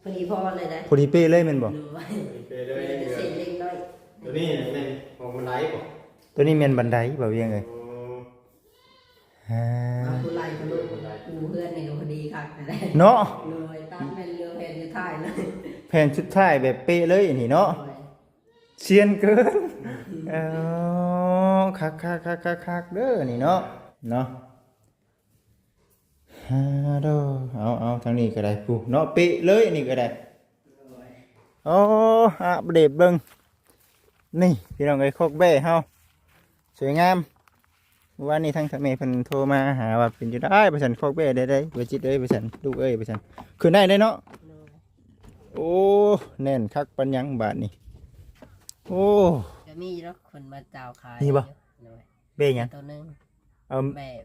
ພໍດີພໍເລີຍໄດ໋ ພໍດີເປະເລີຍແມ່ນບໍ່? ໂດຍ ເປັນເລຍ ເປັນເສັ້ນເລັກນ້ອຍ. ຕົວນີ້ແມ່ນຂອງບັນໄດບໍ່? ຕົວນີ້ແມ່ນບັນໄດ ບ່າວວຽງເອີຍ. ອໍ ອ່າ ເອົາຜູ້ໄລ່ທະລຸ ຜູ້ເຮືອນນີ້ກໍພໍດີຄັກນະເນາະ. ໂດຍ ຕັດແມ່ນເຫຼືອແຜ່ນສຸດທ້າຍເລີຍ ແຜ່ນສຸດທ້າຍແບບເປະເລີຍອັນນີ້ເນາະ. ໂດຍ ຊຽນເກີນ. ເອີ ຄັກໆໆໆເດີນີ້ເນາະ ເນາະ. ຮາໂດ ເອົາໆ ທາງນີ້ກໍໄດ້ ຜູ້ເນາະ ເປະເລີຍ ອັນນີ້ກໍໄດ້. ໂອ້ ອັບເດດເບິ່ງ ນີ້ພີ່ນ້ອງເອີຍ ຄອກແບ້ເຮົາ ສວຍງາມ. ມື້ວານນີ້ທາງແມ່ເພິ່ນໂທມາຫາວ່າເປັນຈັ່ງໃດ ວ່າຊັ້ນ ຄອກແບ້ໄດ້ ໄດ້ ບໍ່ຈິດເອີຍ ວ່າຊັ້ນ ລູກເອີຍ ວ່າຊັ້ນ ຂຶ້ນໄດ້ເດ້ເນາະ. ໂອ້ ແໜ້ນຄັກປານຫຍັງບາດນີ້. ໂອ້ ກໍມີຢູ່ດອກ ເພິ່ນມາເຈົ້າຂາຍ ມີບໍ່? ໂດຍ ແບ້ຫຍັງ? ຕົວໜຶ່ງ ເອີ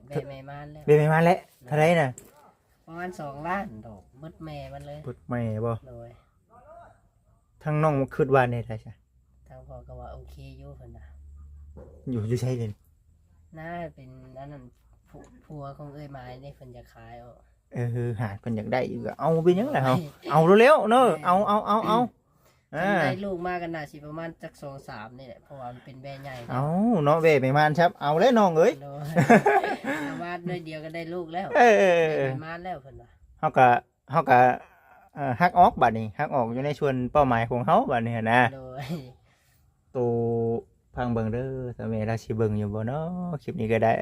ແບ້ ແມ່ມານແລ້ວ ແບ້ແມ່ມານແລ້ວ. ໂດຍ ເທົ່າໃດນະ? ປະມານສອງລ້ານດອກ ເບິດແມ່ມັນເລີຍ. ເບິດແມ່ບໍ່? ໂດຍ ທາງນ້ອງຄິດວ່າແນວໃດຊະ? ທາງພໍ່ກໍວ່າໂອເຄຢູ່ ເພິ່ນວ່າ. ຢູ່ ຢູ່ໃສເດ? ໜ້າເປັນອັນນັ້ນ ຜູ້ ຜົວຂອງເອື້ອຍໝາຍເດ້ ເພິ່ນຢາກຂາຍອອກ. ເອີ ຫາກເພິ່ນຢາກໄດ້ຢູ່ກໍເອົາ ເປັນຫຍັງລະເຮົາ ເອົາແລ້ວເນາະ. ເອີ ເອົາ ເອົາ ເອົາ ເອົາ ອ່າ ຄັນໄດ້ລູກມາກໍໜ້າຊິປະມານຈັກສອງສາມນີ້ແຫຼະ ເພາະວ່າມັນເປັນແບ້ໃຫຍ່. ເອົາເນາະ ແບ້ແມ່ມານຊັບ ເອົາແລ້ວນ້ອງເອີຍ. ໂດຍ ສາມາດໜ້ອຍດຽວກໍໄດ້ລູກແລ້ວ. ເອີ ແມ່ມານແລ້ວເພິ່ນວ່າ. ເຮົາກໍ ເຮົາກໍ ເອີ ຫັກອອກບາດນີ້ ຫັກອອກຢູ່ໃນສ່ວນເປົ້າໝາຍຂອງເຮົາບາດນີ້ຫັ້ນນະ. ໂດຍ ໂຕ ຟັງເບິ່ງເດີ ແມ່ລາວຊິເບິ່ງຢູ່ບໍ່ເນາະ ຄລິບນີ້ກໍໄດ້.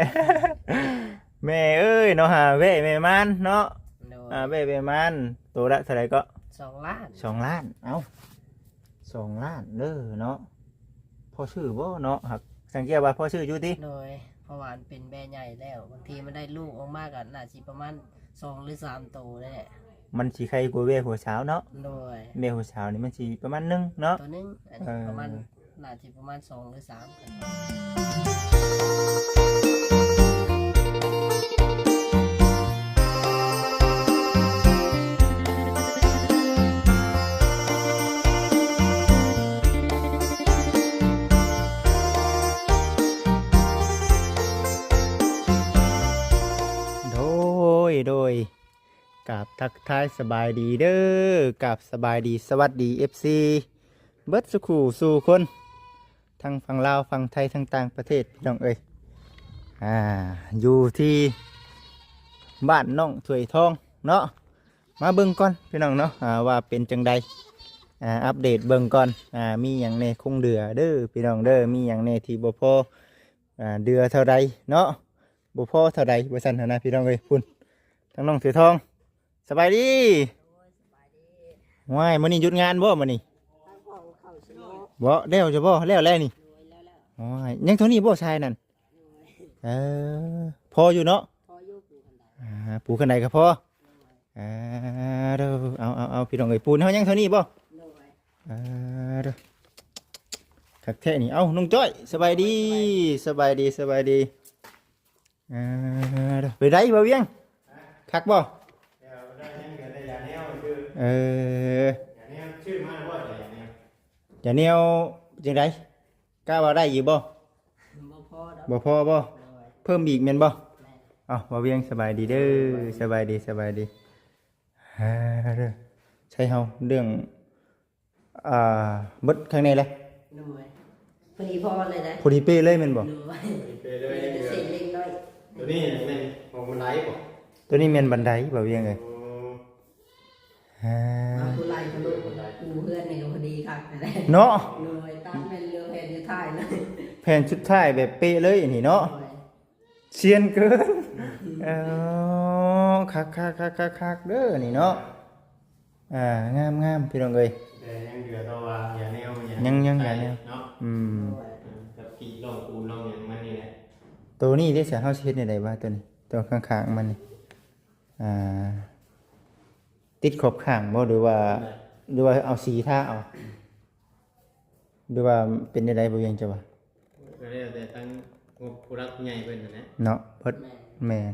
ແມ່ເອີຍເນາະ ຫາແວະແມ່ມານເນາະ. ໂດຍ ອ່າ ແວະແມ່ມານ ໂຕລະເທົ່າໃດເກາະ? ສອງລ້ານ. ສອງລ້ານ. ເອົ້າ ສອງລ້ານເດີເນາະ. ພໍຊື້ບໍ່ເນາະ? ຫາກສັງເກດວ່າພໍຊື້ຢູ່ຕິ? ໂດຍ ເພາະວ່າມັນເປັນແບ້ໃຫຍ່ແລ້ວ ບາງທີມັນໄດ້ລູກອອກມາກໍໜ້າຊິປະມານສອງຫຼືສາມໂຕນີ້ແຫຼະ. ມັນຊິໄຄກວ່າແບ້ຫົວສາວເນາະ. ໂດຍ ແບ້ຫົວສາວນີ້ມັນຊິປະມານໜຶ່ງເນາະ. ໂຕໜຶ່ງ ອັນນີ້ ເອີ ປະມານ ໜ້າຊິປະມານສອງຫຼືສາມ. ໂດຍ ໂດຍ ກາບທັກທາຍສະບາຍດີເດີ ກາບສະບາຍດີ ສະຫວັດດີ ເອັຟຊີ ເບິດສູ່ຄູ່ສູ່ຄົນ ທັງຝັ່ງລາວ ຝັ່ງໄທ ທັງຕ່າງປະເທດ ພີ່ນ້ອງເອີຍ. ອ່າ ຢູ່ທີ່ບ້ານນ້ອງຖ້ວຍທອງເນາະ. ມາເບິ່ງກ່ອນ ພີ່ນ້ອງເນາະ ອ່າ ວ່າເປັນຈັ່ງໃດ ອ່າ ອັບເດດເບິ່ງກ່ອນ ອ່າ ມີຫຍັງແດ່ຄົງເດືອເດີ ພີ່ນ້ອງເດີ ມີຫຍັງແດ່ທີ່ບໍ່ພໍ ອ່າ ເດືອເທົ່າໃດເນາະ ບໍ່ພໍເທົ່າໃດ ວ່າຊັ້ນຫັ້ນນະ ພີ່ນ້ອງເອີຍ. ພຸ້ນ ທາງນ້ອງເສືອທອງ ສະບາຍດີ. ໂດຍ ສະບາຍດີ. ວ້າຍ ມື້ນີ້ຢຸດງານບໍ່ມື້ນີ້? ທາງພໍ່ເຂົາຊິເນາະ. ບໍ່ ແລ້ວຈະບໍ່ ແລ້ວແລ້ວນີ້? ໂດຍ ແລ້ວໆ. ໂອ້ຍ ຍັງເທົ່ານີ້ບໍ່ຊາຍນັ້ນ? ໂດຍ. ເອີ ພໍຢູ່ເນາະ? ພໍຢູ່ ປູຄັນໄດ. ອ່າ ປູຄັນໄດກໍພໍ. ໂດຍ. ອ່າ ເດີ ເອົາ ເອົາ ເອົາ ພີ່ນ້ອງເອີຍ ປູນເຮົາຍັງເທົ່ານີ້ບໍ່? ໂດຍ. ອ່າ ເດີ ຄັກແທ້ນີ້ ເອົ້າ ນ້ອງຈ້ອຍ ສະບາຍດີ ສະບາຍດີ ສະບາຍດີ. ອ່າ ເດີ ເປັນໃດບ່າວວຽງ ຄັກບໍ່? ເອີ ຢາແນວ ຊື້ມາແລ້ວບໍ່? ຢາແນວ ຢາແນວຈັ່ງໃດ? ກະວ່າໄດ້ຢູ່ບໍ່? ບໍ່ພໍດອກ. ບໍ່ພໍບໍ່? ໂດຍ. ເພີ່ມອີກແມ່ນບໍ່? ແມ່ນ. ເອົ້າ ບ່າວວຽງ ສະບາຍດີເດີ ສະບາຍດີ ສະບາຍດີ. ອ່າ ເດີ ໃຊ້ເຮົາເລື່ອງ ອ່າ ເບິດຂ້າງໃນແຫຼະ. ໂດຍ ພໍດີພໍເລີຍໄດ໋ ພໍດີເປະເລີຍແມ່ນບໍ່? ໂດຍ ເປັນເລຍ ເປັນເສັ້ນເລັກນ້ອຍ. ຕົວນີ້ແມ່ນຂອງບັນໄດບໍ່? ຕົວນີ້ແມ່ນບັນໄດ ບ່າວວຽງເອີຍ. ອໍ ອ່າ ເອົາຜູ້ໄລ່ທະລຸ ປູເຮືອນນີ້ກໍພໍດີຄັກນະເນາະ. ໂດຍ ຕັດແມ່ນເຫຼືອແຜ່ນສຸດທ້າຍເລີຍ ແຜ່ນສຸດທ້າຍແບບເປະເລີຍອັນນີ້ເນາະ. ໂດຍ ຊຽນເກີນ. ເອີ ຄັກໆໆໆເດີນີ້ເນາະ. ອ່າ ງາມໆ ພີ່ນ້ອງເອີຍ ແຕ່ຍັງເຫຼືອແຕ່ວ່າຢາແນວ ຍັງ ຍັງຢາແນວເນາະ. ອືມ ກັບກີດລອງປູນລອງຫຍັງມັນນີ້ແຫຼະ. ໂຕນີ້ເດ້ ສະ ເຮົາຊິເຮັດແນວໃດວະ ໂຕນີ້ ໂຕຂ້າງໆມັນນີ້? ອ່າ ຕິດຂອບຂ້າງບໍ່ ຫຼືວ່າ ຫຼືວ່າເອົາສີທາເອົາ ຫຼືວ່າເປັນແນວໃດ ບໍ່ວຽງ ເຈົ້າວ່າ? ກໍແລ້ວແຕ່ທາງຜູ້ຫຼັກຜູ້ໃຫຍ່ເພິ່ນຫັ້ນແຫຼະເນາະ. ເພິ່ນ ແມ່ນ ແມ່ນ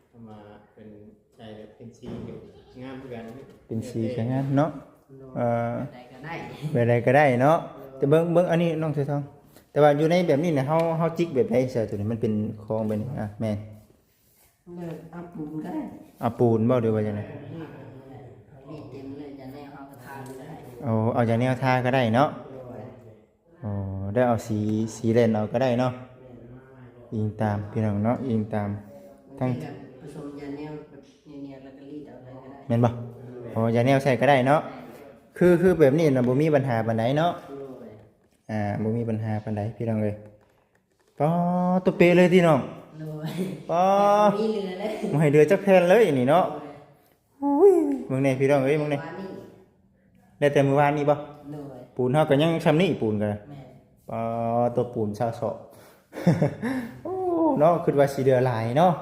ເພາະວ່າເພິ່ນໃສ່ແບບເປັນສີຢູ່ ງາມຄືກັນ ເປັນສີກໍງາມເນາະ. ໂດຍ ເອີ ແບບໃດກໍໄດ້ ແບບໃດກໍໄດ້ເນາະ. ໂດຍ ແຕ່ເບິ່ງ ເບິ່ງອັນນີ້ ນ້ອງເສືອທອງ ແຕ່ວ່າຢູ່ໃນແບບນີ້ນະ ເຮົາ ເຮົາຈິກແບບໃດ ເສື້ອໂຕນີ້ ມັນເປັນຂອງແບບນີ້? ອ່າ ແມ່ນ ເອີ ເອົາປູນກໍໄດ້. ເອົາປູນບໍ່ ຫຼືວ່າຈັ່ງໃດ? ນີ້ເຕັມເລີຍ ຈະແນວ ໂອ້ ເອົາຢາແນວທາກໍໄດ້ເນາະ. ໂອ້ ໄດ້ເອົາສີ ສີແລ່ນເອົາກໍໄດ້ເນາະ. ອີງຕາມພີ່ນ້ອງເນາະ ອີງຕາມທັງ ແບບປະສົມຢາແນວແບບໜຽວໆ ແລ້ວກໍລີດເອົາເລີຍກໍໄດ້ ແມ່ນບໍ່? ໂອ້ ຢາແນວໃສ່ກໍໄດ້ເນາະ. ຄື ຄືແບບນີ້ນະ ບໍ່ມີບັນຫາປານໃດເນາະ. ອ່າ ບໍ່ມີບັນຫາປານໃດພີ່ນ້ອງເອີຍ. ປາດ ຕົວເປະເລີຍຕິນ້ອງ. ໂດຍ ປາດ ບໍ່ມີເຫຼືອເລີຍ ບໍ່ໃຫ້ເຫຼືອຈັກແຜ່ນເລີຍນີ້ເນາະ. ໂດຍ ໂອ້ຍ ເບິ່ງແດ່ພີ່ນ້ອງເອີຍ ເບິ່ງແດ່ ວານນີ້ ແລ້ວແຕ່ມື້ວານນີ້ບໍ່? ໂດຍ ປູນເຮົາກໍຍັງຊ່ຳນີ້ ປູນກໍ ແມ່ນ ປາດ ຕົວປູນຊາວສອບ. ໂອ້ ເນາະ ຄິດວ່າຊິເຫຼືອຫຼາຍເນາະ.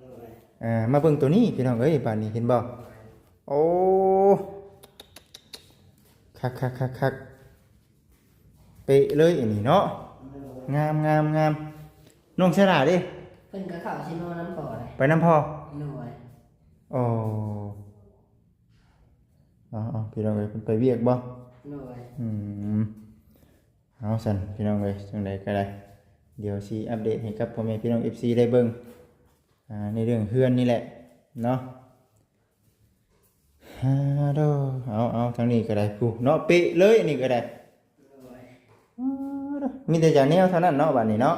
ໂດຍ ອ່າ ມາເບິ່ງຕົວນີ້ພີ່ນ້ອງເອີຍ ບາດນີ້ເຫັນບໍ່? ໂອ້ ຄັກໆໆໆ ເປະເລີຍອັນນີ້ເນາະ. ໂດຍ ງາມໆໆ. ນ້ອງເຊລາເດ້? ເພິ່ນກໍເຂົ້າຊິນອນນຳພໍ່ເດ້ ໄປນຳພໍ່. ໂດຍ ໂອ້ ເອົາໆ ພີ່ນ້ອງເອີຍ ເພິ່ນໄປວຽກບໍ່? ໂດຍ ອືມ ເອົາຊັ້ນພີ່ນ້ອງເອີຍ ຈັ່ງໃດກໍໄດ້ ດຽວຊິອັບເດດໃຫ້ກັບພໍ່ແມ່ພີ່ນ້ອງ ເອັຟຊີ ໄດ້ເບິ່ງ ອ່າ ໃນເລື່ອງເຮືອນນີ້ແຫຼະເນາະ. ຮາໂດ ເອົາ ເອົາ ທາງນີ້ກໍໄດ້ ຜູ້ເນາະ ເປະເລີຍນີ້ກໍໄດ້. ໂດຍ ຮາໂດ ມີແຕ່ຢາແນວເທົ່ານັ້ນເນາະ ບາດນີ້ເນາະ.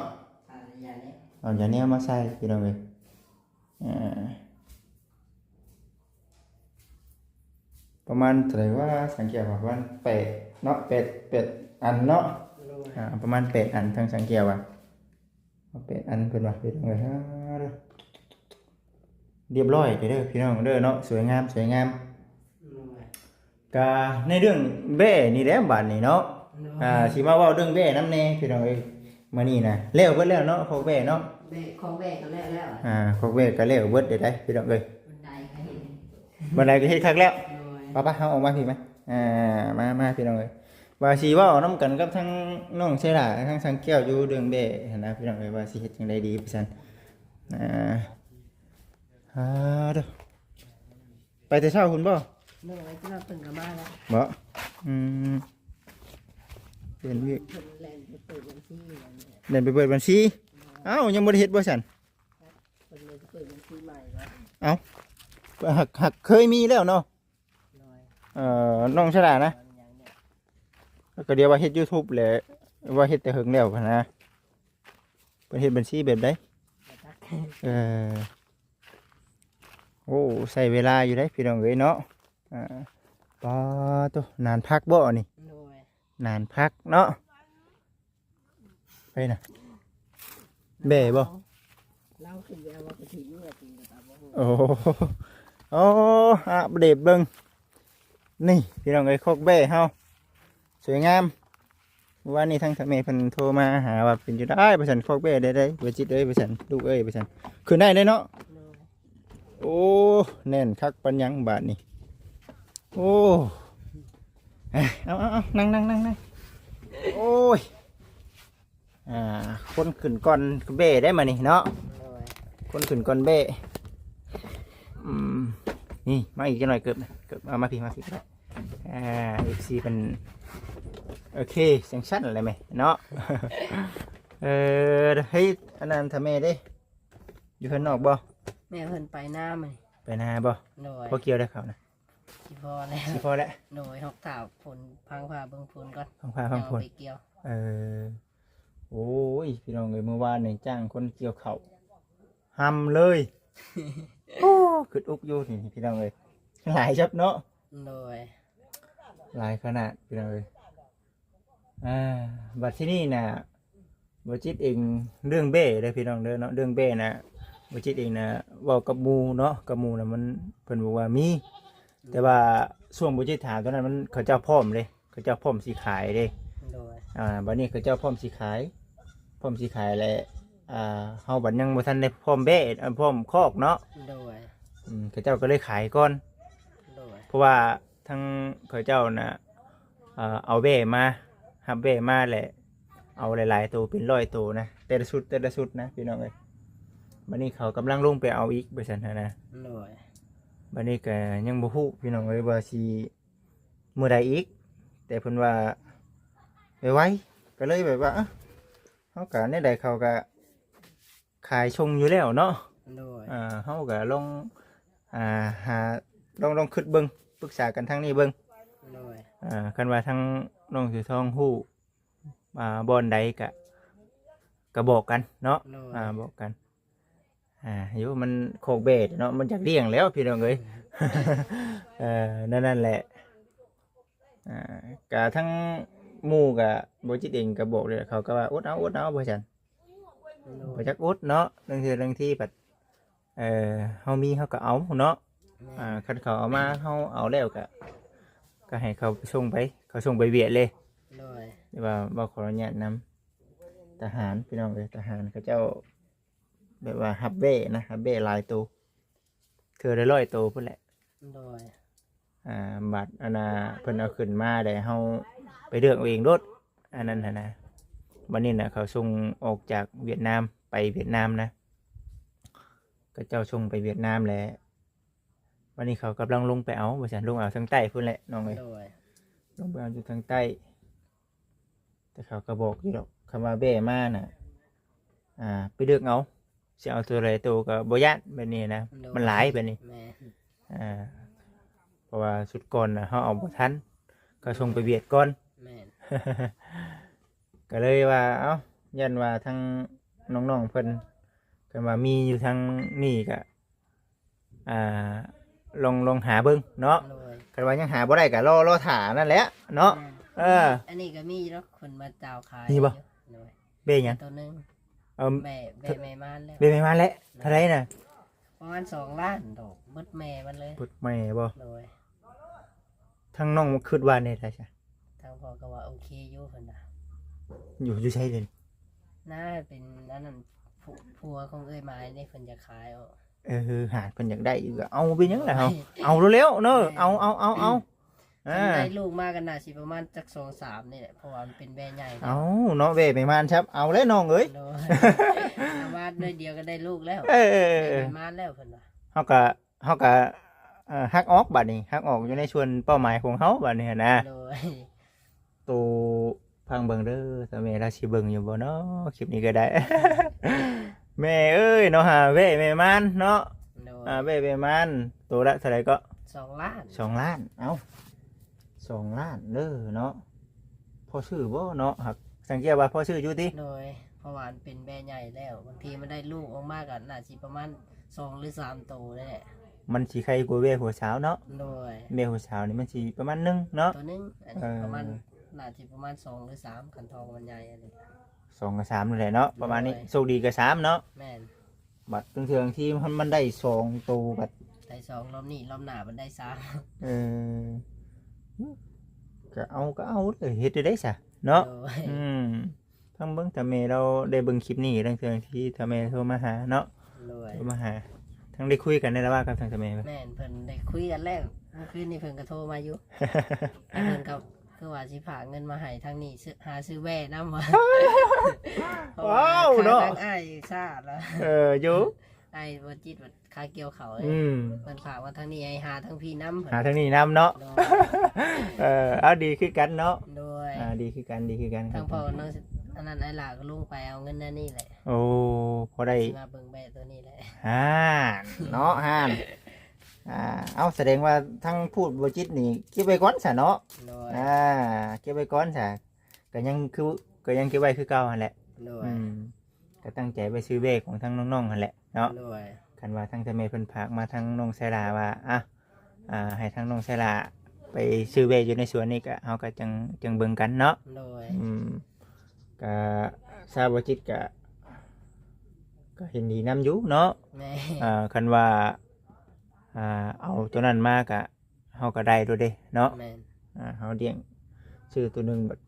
ອ່າ ຢາແນວ ເອົາຢາແນວມາໃສ່ພີ່ນ້ອງເອີຍ. ອ່າ ປະມານເທົ່າໃດວ່າ ສັງກຽວວ່າ ປະມານແປດເນາະ ແປດ ແປດອັນເນາະ. ໂດຍ ອ່າ ປະມານແປດອັນ ທາງສັງກຽວວ່າ ເອົາແປດອັນເພິ່ນວ່າ ເປັນເອີຍ ຮຽບຮ້ອຍເດີພີ່ນ້ອງເດີເນາະ ສວຍງາມ ສວຍງາມ. ໂດຍ ກະໃນເລື່ອງແບ້ນີ້ແຫຼະບາດນີ້ເນາະ. ໂດຍ ອ່າ ຊິມາເວົ້າເລື່ອງແບ້ນຳແດ່ພີ່ນ້ອງເອີຍ. ມື້ນີ້ນະ ແລ້ວເບິດແລ້ວເນາະ ຄອກແບ້ເນາະ. ແບ້ ຄອກແບ້ກໍແລ້ວແລ້ວ ອ່າ ຄອກແບ້ກໍແລ້ວເບິດເດ້ໄດ໋ພີ່ນ້ອງເອີຍ. ບັນໄດກໍເຮັດ ບັນໄດກໍເຮັດຄັກແລ້ວ. ໂດຍ ໄປໆ ເຮົາອອກມາພີ້ມາ ອ່າ ມາ ມາພີ່ນ້ອງເອີຍ. ວ່າຊິເວົ້ານຳກັນກັບທາງນ້ອງເຊລາ ທາງສັງແກ້ວຢູ່ເລື່ອງແບ້ຫັ້ນນະພີ່ນ້ອງເອີຍ ວ່າຊິເຮັດຈັ່ງໃດດີວ່າຊັ້ນ. ອ່າ ຮາໂດ ໄປແຕ່ເຊົ້າພຸ້ນບໍ່? ໂດຍ ເພິ່ນກໍມາແລ້ວ ບໍ່? ອືມ ເປັນວຽກ ເພິ່ນແລ່ນໄປເປີດບັນຊີ ແລ່ນໄປເປີດບັນຊີ. ໂດຍ ເອົ້າ ຍັງບໍ່ໄດ້ເຮັດບໍ່ຊັ້ນ? ເພິ່ນເລີຍໄປເປີດບັນຊີໃໝ່ແລ້ວ. ເອົ້າ ຫາກ ຫາກເຄີຍມີແລ້ວເນາະ. ໂດຍ ເອີ ນ້ອງສະຫຼານະ ແລ້ວກໍດຽວວ່າເຮັດຢູທູບແຫຼະ ວ່າເຮັດແຕ່ເຫິງແລ້ວຫັ້ນນະ. ເພິ່ນເຮັດບັນຊີແບບໃດ? ບໍ່ຈັກ ເອີ ໂອ້ ໃຊ້ເວລາຢູ່ເດ້ພີ່ນ້ອງເອີຍເນາະ. ອ່າ ປາໂຕ ນານພັກບໍ່ນີ້? ໂດຍ ນານພັກເນາະ. ໄປນະ ແບ້ບໍ່? ລາວຂຶ້ນໄປເອົາວ່າກະຖິນເມື່ອປີນກໍຕາມບໍ່ຮູ້. ໂອ້ ໂອ້ ອັບເດດເບິ່ງ ນີ້ພີ່ນ້ອງເອີຍ ຄອກແບ້ເຮົາ ສວຍງາມ. ມື້ວານນີ້ທາງທ່ານແມ່ເພິ່ນໂທມາຫາວ່າເປັນຈັ່ງໃດວ່າຊັ້ນ ຄອກແບ້ໄດ້ ໄດ້ ບໍ່ຈິດເອີຍວ່າຊັ້ນ ລູກເອີຍວ່າຊັ້ນ ຂຶ້ນໄດ້ເດ້ເນາະ. ໂດຍ ໂອ້ ແໜ້ນຄັກປານຫຍັງບາດນີ້. ໂອ້ ເອົາ ເອົາ ເອົາ ນັ່ງ ນັ່ງ ນັ່ງ ນັ່ງ. ໂອ້ຍ ອ່າ ຄົນຂຶ້ນກ່ອນແບ້ໄດ້ມານີ້ເນາະ. ໂດຍ ຄົນຂຶ້ນກ່ອນແບ້. ອືມ ນີ້ ມາອີກຈັກໜ້ອຍ ເກີບ ເກີບ ເອົາມາພີ້ ມາພີ້ກໍໄດ້. ອ່າ ເອັຟຊີ ເພິ່ນ ໂອເຄ ຈັ່ງຊັ້ນແຫຼະແມ່ເນາະ. ເອີ ເຮັດອັນນັ້ນຖ້າແມ່ເດ້ ຢູ່ເຮືອນນອກບໍ່? ແມ່ເພິ່ນໄປນາມື້ນີ້. ໄປນາບໍ່? ໂດຍ ພໍກ່ຽວໄດ້ເຂົ້ານະ? ຊິພໍແລ້ວ ຊິພໍແລ້ວ. ໂດຍ ຮອກຖ້າຝົນ ພັງຟ້າເບິ່ງຝົນກ່ອນ ພັງຟ້າພັງຝົນ ຈັ່ງເອົາໄປກ່ຽວ. ເອີ ໂອ້ຍ ພີ່ນ້ອງເອີຍ ມື້ວານນີ້ຈ້າງຄົນກ່ຽວເຂົ້າ ຮຳເລີຍ. ໂອ້ ຄຶດອຸກຢູ່ນີ້ພີ່ນ້ອງເອີຍ ຫຼາຍຈັບເນາະ. ໂດຍ ຫຼາຍຂະໜາດພີ່ນ້ອງເອີຍ. ອ່າ ບັດທີນີ້ນະ ບໍ່ຈິດເອງ ເລື່ອງແບ້ເດີພີ່ນ້ອງເດີເນາະ ເລື່ອງແບ້ນະ ບໍ່ຈິດເອງນະ ເວົ້າກັບໝູ່ເນາະ ກັບໝູ່ນະ ມັນ ເພິ່ນບອກວ່າມີ ແຕ່ວ່າຊ່ວງບໍ່ຈິດຖາມຕອນນັ້ນ ມັນ ເຂົາເຈົ້າພ້ອມເດ້ ເຂົາເຈົ້າພ້ອມຊິຂາຍເດ້. ໂດຍ ອ່າ ບັດນີ້ເຂົາເຈົ້າພ້ອມຊິຂາຍ ພ້ອມຊິຂາຍແລ້ວ ອ່າ ເຮົາບັດຍັງບໍ່ທັນໄດ້ພ້ອມແບ້ ເອີ ພ້ອມຄອກເນາະ. ໂດຍ ອືມ ເຂົາເຈົ້າກໍເລີຍຂາຍກ່ອນ. ໂດຍ ເພາະວ່າ ທາງເຂົາເຈົ້ານະ ເອີ ເອົາແບ້ມາ ຮັບແບ້ມາແຫຼະ ເອົາຫຼາຍໆໂຕ ເປັນຮ້ອຍໂຕນະ ແຕ່ລະຊຸດ ແຕ່ລະຊຸດນະ ພີ່ນ້ອງເອີຍ. ບັດນີ້ເຂົາກຳລັງລົງໄປເອົາອີກ ວ່າຊັ້ນຫັ້ນນະ. ໂດຍ ບັດນີ້ກໍຍັງບໍ່ຮູ້ ພີ່ນ້ອງເອີຍ ວ່າຊິມື້ໃດອີກ ແຕ່ເພິ່ນວ່າໄວໆ ກໍເລີຍແບບວ່າ ເອີ ເຮົາກໍແນວໃດເຂົາກໍ ຂາຍສົ່ງຢູ່ແລ້ວເນາະ. ໂດຍ ອ່າ ເຮົາກໍລອງ ອ່າ ຫາ ລອງ ລອງຄິດເບິ່ງ ປຶກສາກັນທາງນີ້ເບິ່ງ. ໂດຍ ອ່າ ຄັນວ່າທາງນ້ອງເສືອທອງຮູ້ ອ່າ ບ່ອນໃດກະ ກະບອກກັນເນາະ ໂດຍ ອ່າ ບອກກັນ ອ່າ ຢູ່ ມັນຄອກແບ້ເນາະ ມັນຢາກລ້ຽງແລ້ວພີ່ນ້ອງເອີຍ ເອີ ແນວນັ້ນແຫຼະ ອ່າ ກະທັງໝູ່ກະ ບໍ່ຈິດເອງກະບອກເລີຍ ເຂົາກະວ່າ ອົດເອົາ ອົດເອົາ ວ່າຊັ້ນ ໂດຍ ບໍ່ຈັກອົດເນາະ ລາງເທື່ອລາງທີບັດ ເອີ ເຮົາມີເຮົາກໍເອົາເນາະ ແມ່ນ ອ່າ ຄັນເຂົາເອົາມາ ເຮົາເອົາແລ້ວກໍ ກໍໃຫ້ເຂົາໄປສົ່ງໄປ ເຂົາສົ່ງໄປວຽກເລີຍ ໂດຍ ແຕ່ວ່າ ເວົ້າຂໍອະນຸຍາດນຳ ທະຫານ ພີ່ນ້ອງເອີຍ ທະຫານເຂົາເຈົ້າ ແບບວ່າຮັບແບ້ນະ ຮັບແບ້ຫຼາຍໂຕ ເທື່ອລະຮ້ອຍໂຕພຸ້ນແຫຼະ ໂດຍ ອ່າ ບັດອັນນ່າ ເພິ່ນເອົາຂຶ້ນມາແລ້ວ ເຮົາໄປເລືອກເອົາເອງໂລດ ອັນນັ້ນຫັ້ນນະ ບັດນີ້ນະ ເຂົາສົ່ງອອກຈາກຫວຽດນາມ ໄປຫວຽດນາມນະ ເຂົາເຈົ້າສົ່ງໄປຫວຽດນາມແລ້ວ ບັດນີ້ເຂົາກຳລັງລົງໄປເອົາ ວ່າຊັ້ນ ລົງເອົາທາງໃຕ້ພຸ້ນແຫຼະນ້ອງເອີຍ ໂດຍ ລົງໄປເອົາຢູ່ທາງໃຕ້ ແຕ່ເຂົາກໍບອກຢູ່ດອກ ຄຳວ່າແບ້ມານະ ອ່າ ໄປເລືອກເອົາ ຊິເອົາໂຕໃດໂຕກໍບໍ່ຢ້ານ ແບບນີ້ນະ ໂດຍ ມັນຫຼາຍແບບນີ້ ແມ່ນ ອ່າ ເພາະວ່າຊຸດກ່ອນນະ ເຮົາເອົາບໍ່ທັນ ເຂົາສົ່ງໄປຫວຽດກ່ອນ ແມ່ນ ກໍເລີຍວ່າ ເອົ້າ ຢ້ານວ່າທາງນ້ອງໆເພິ່ນ ຄັນວ່າມີຢູ່ທາງນີ້ກໍ ອ່າ ລອງ ລອງຫາເບິ່ງເນາະ ໂດຍ ຄັນວ່າຍັງຫາບໍ່ໄດ້ກໍລໍ ລໍຖ້ານັ້ນແຫຼະເນາະ ແມ່ນ ເອີ ອັນນີ້ກໍມີຢູ່ດອກ ຄົນມາເຈົ້າຂາຍ ມີບໍ່? ຢູ່ ໂດຍ ເບ້ຫຍັງ? ໂຕໜຶ່ງ ເອີ ແມ່ ແມ່ ແມ່ມ່ານແລ້ວ ແມ່ ແມ່ມ່ານແລ້ວ ໂດຍ ເທົ່າໃດນະ? ປະມານສອງລ້ານດອກ ເບິດແມ່ມັນເລີຍ ເບິດແມ່ບໍ່? ໂດຍ ທາງນ້ອງຄິດວ່າແນວໃດຊະ? ທາງພໍ່ກໍວ່າໂອເຄຢູ່ ເພິ່ນວ່າ ຢູ່ ຢູ່ໃສເດ? ໜ້າເປັນອັນນັ້ນ ຜົວ ຜົວຂອງເອື້ອຍໝາຍເດ້ ເພິ່ນຢາກຂາຍອອກ ເອີ ຫາກເພິ່ນຢາກໄດ້ຢູ່ກໍເອົາ ເປັນຫຍັງລະເຮົາ ໂດຍ ເອົາແລ້ວໆເນາະ ແມ່ນ ເອົາ ເອົາ ເອົາ ເອົາ ອືມ ຄັນໄດ້ລູກມາກໍໜ້າຊິປະມານຈັກສອງສາມນີ້ແຫຼະ ເພາະວ່າມັນເປັນແບ້ໃຫຍ່ ເອົາເນາະ ແບ້ແມ່ມ່ານຊັບ ເອົາແລ້ວນ້ອງເອີຍ ໂດຍ ປະມານໜ້ອຍດຽວກໍໄດ້ລູກແລ້ວ ເອີ ໄດ້ແມ່ມ່ານແລ້ວ ເພິ່ນວ່າ ເຮົາກໍ ເຮົາກໍ ເອີ ຫັກອອກບາດນີ້ ຫັກອອກຢູ່ໃນສ່ວນເປົ້າໝາຍຂອງເຮົາບາດນີ້ຫັ້ນນະ ໂດຍ ໂຕ ຟັງເບິ່ງເດີ ຕາແມ່ລາວຊິເບິ່ງຢູ່ບໍ່ເນາະ ຄລິບນີ້ກໍໄດ້ ແມ່ເອີຍເນາະ ຫາແບ້ແມ່ມ່ານເນາະ ໂດຍ ອ່າ ແບ້ແມ່ມ່ານ ໂຕລະເທົ່າໃດເກາະ? ສອງລ້ານ ສອງລ້ານ ເອົ້າ ສອງລ້ານເດີເນາະ ພໍຊື້ບໍ່ເນາະ? ຫາກສັງເກດວ່າພໍຊື້ຢູ່ຕິ? ໂດຍ ເພາະວ່າມັນເປັນແບ້ໃຫຍ່ແລ້ວ ບາງທີມັນໄດ້ລູກອອກມາກໍໜ້າຊິປະມານສອງຫຼືສາມໂຕນີ້ແຫຼະ ມັນຊິໄຄກວ່າແບ້ຫົວສາວເນາະ ໂດຍ ແບ້ຫົວສາວນີ້ມັນຊິປະມານໜຶ່ງເນາະ ໂຕໜຶ່ງ ອັນນີ້ ເອີ ປະມານ ໜ້າຊິປະມານສອງຫຼືສາມ ຄັນທ້ອງມັນໃຫຍ່ອັນນີ້ ສອງກັບສາມນີ້ແຫຼະເນາະ ປະມານນີ້ ໂດຍ ໂຊກດີກໍສາມເນາະ ແມ່ນ ບັດເທື່ອທີ່ມັນ ມັນໄດ້ສອງໂຕ ບັດໄດ້ສອງ ລອບນີ້ ລອບໜ້າມັນໄດ້ສາມ ເອີ ກໍເອົາ ກໍເອົາເດີ ເຮັດໄດ້ຊະເນາະ ໂດຍ ອືມ ທາງເບິ່ງຖ້າແມ່ລາວໄດ້ເບິ່ງຄລິບນີ້ ລາງເທື່ອທີ່ຖ້າແມ່ໂທມາຫາເນາະ ໂດຍ ໂທມາຫາ ທັງໄດ້ຄຸຍກັນໃນລະຫວ່າງກັບທາງຖ້າແມ່ ແມ່ນ ເພິ່ນໄດ້ຄຸຍກັນແລ້ວ ມື້ຄືນນີ້ເພິ່ນກໍໂທມາຢູ່ ແລ້ວເພິ່ນກໍ ຄືວ່າຊິພາເງິນມາໃຫ້ທາງນີ້ ຊື້ ຫາຊື້ແບ້ນຳວ່າ ວ້າວເນາະ ທາງອ້າຍຊາລະ ເອີ ຢູ່ ອ້າຍບໍ່ຈິດວ່າຄາກ່ຽວເຂົ້າເດ້ ອືມ ເພິ່ນຝາກມາທາງນີ້ໃຫ້ຫາທາງພີ້ນຳ ຫາທາງນີ້ນຳເນາະ ໂດຍ ເອີ ເອົາ ດີຄືກັນເນາະ ໂດຍ ອ່າ ດີຄືກັນ ດີຄືກັນ ທາງພໍ່ນ້ອງ ອັນນັ້ນ ອ້າຍຫຼ້າກໍລົງໄປເອົາເງິນແນວນີ້ແຫຼະ ໂອ້ ພໍໄດ້ ຊິມາເບິ່ງແບ້ໂຕນີ້ແຫຼະ ຫານເນາະ ຫານ ອ່າ ເອົາ ສະແດງວ່າທັງພູດບໍ່ຈິດນີ້ເກັບໄວ້ກ່ອນຊະເນາະ ໂດຍ ອ່າ ເກັບໄວ້ກ່ອນຊະ ກໍຍັງຄື ກໍຍັງເກັບໄວ້ຄືເກົ່າຫັ້ນແຫຼະ ໂດຍ ອືມ ກໍຕັ້ງໃຈໄວ້ຊື້ແບ້ຂອງທາງນ້ອງໆຫັ້ນແຫຼະເນາະ ໂດຍ ຄັນວ່າທາງແມ່ເພິ່ນຝາກມາທາງນ້ອງໄຊລາວ່າ ອ່ະ ອ່າ ໃຫ້ທາງນ້ອງໄຊລາໄປຊື້ແບ້ຢູ່ໃນສວນນີ້ ກໍເຮົາກໍຈັ່ງ ຈັ່ງເບິ່ງກັນເນາະ ໂດຍ ອືມ ກໍຊາວບໍ່ຈິດກໍ ກໍເຫັນດີນຳຢູ່ເນາະ ແມ່ນ ອ່າ ຄັນວ່າ ອ່າ ເອົາໂຕນັ້ນມາກະ ເຮົາກະໄດ້ໂລດເດ້ເນາະ ແມ່ນ ອ່າ ເຮົາລ້ຽງ ຊື້ໂຕໜຶ່ງບັດ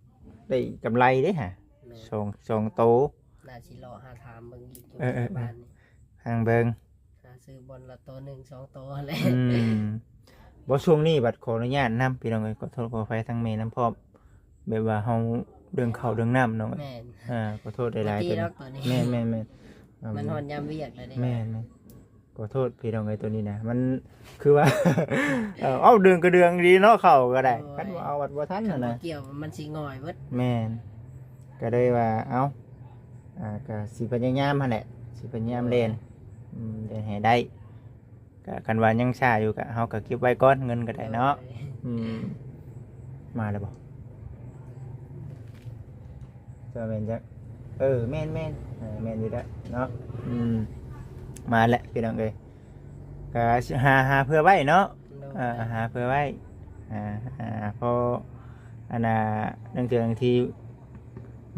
ໄດ້ກຳໄລເດ້ຫະ ແມ່ນ ສອງ ສອງໂຕ ໜ້າຊິເລາະຫາຖາມເບິ່ງອີກຢູ່ ເອີໆໆ ປະມານນີ້ ຫາເບິ່ງ ຫາຊື້ບ່ອນລະໂຕໜຶ່ງສອງໂຕຫັ້ນແຫຼະ ອືມ ບໍ່ ຊ່ວງນີ້ບັດຂໍອະນຸຍາດນຳ ພີ່ນ້ອງເອີຍ ຂໍໂທດຂໍອະໄພທາງແມ່ນຳພ້ອມ ແບບວ່າເຮົາເລື່ອງເຂົ້າເລື່ອງນ້ຳເນາະ ແມ່ນ ອ່າ ຂໍໂທດຫຼາຍໆ ບໍ່ຕິດດອກໂຕນີ້ ແມ່ນໆໆ ມັນຮອດຍາມວຽກແລ້ວເດ້ ແມ່ນໆ ຂໍໂທດພີ່ນ້ອງເອີຍ ໂຕນີ້ນະ ມັນຄືວ່າ ເອີ ເອົາ ເດືອງກະເດືອງດີເນາະ ເຂົ້າກໍໄດ້ ໂດຍ ຄັນບໍ່ເອົາວັດບໍ່ທັນຫັ້ນນະ ຄັນບໍ່ກ່ຽວມັນຊິຫງອຍເບິດ ແມ່ນ ກໍເລີຍວ່າ ເອົາ ອ່າ ກໍຊິພະຍາຍາມຫັ້ນແຫຼະ ຊິພະຍາຍາມແລ່ນ ອືມ ແລ່ນໃຫ້ໄດ້ ກະຄັນວ່າຍັງຊ້າຢູ່ກະເຮົາກະເກັບໄວ້ກ່ອນເງິນກະໄດ້ເນາະ ໂດຍ ອືມ ມາແລ້ວບໍ່? ຈະແມ່ນຈັກ ເອີ ແມ່ນໆ ເອີ ແມ່ນຢູ່ແລ້ວເນາະ. ອືມ ມາແລ້ວພີ່ນ້ອງເອີຍ. ກະຫາ ຫາເພື່ອໄວ້ເນາະ. ໂດຍ ເອີ ຫາເພື່ອໄວ້. ອ່າ ອ່າ ເພາະອັນນ່າ ເລື່ອງເທື່ອທີ່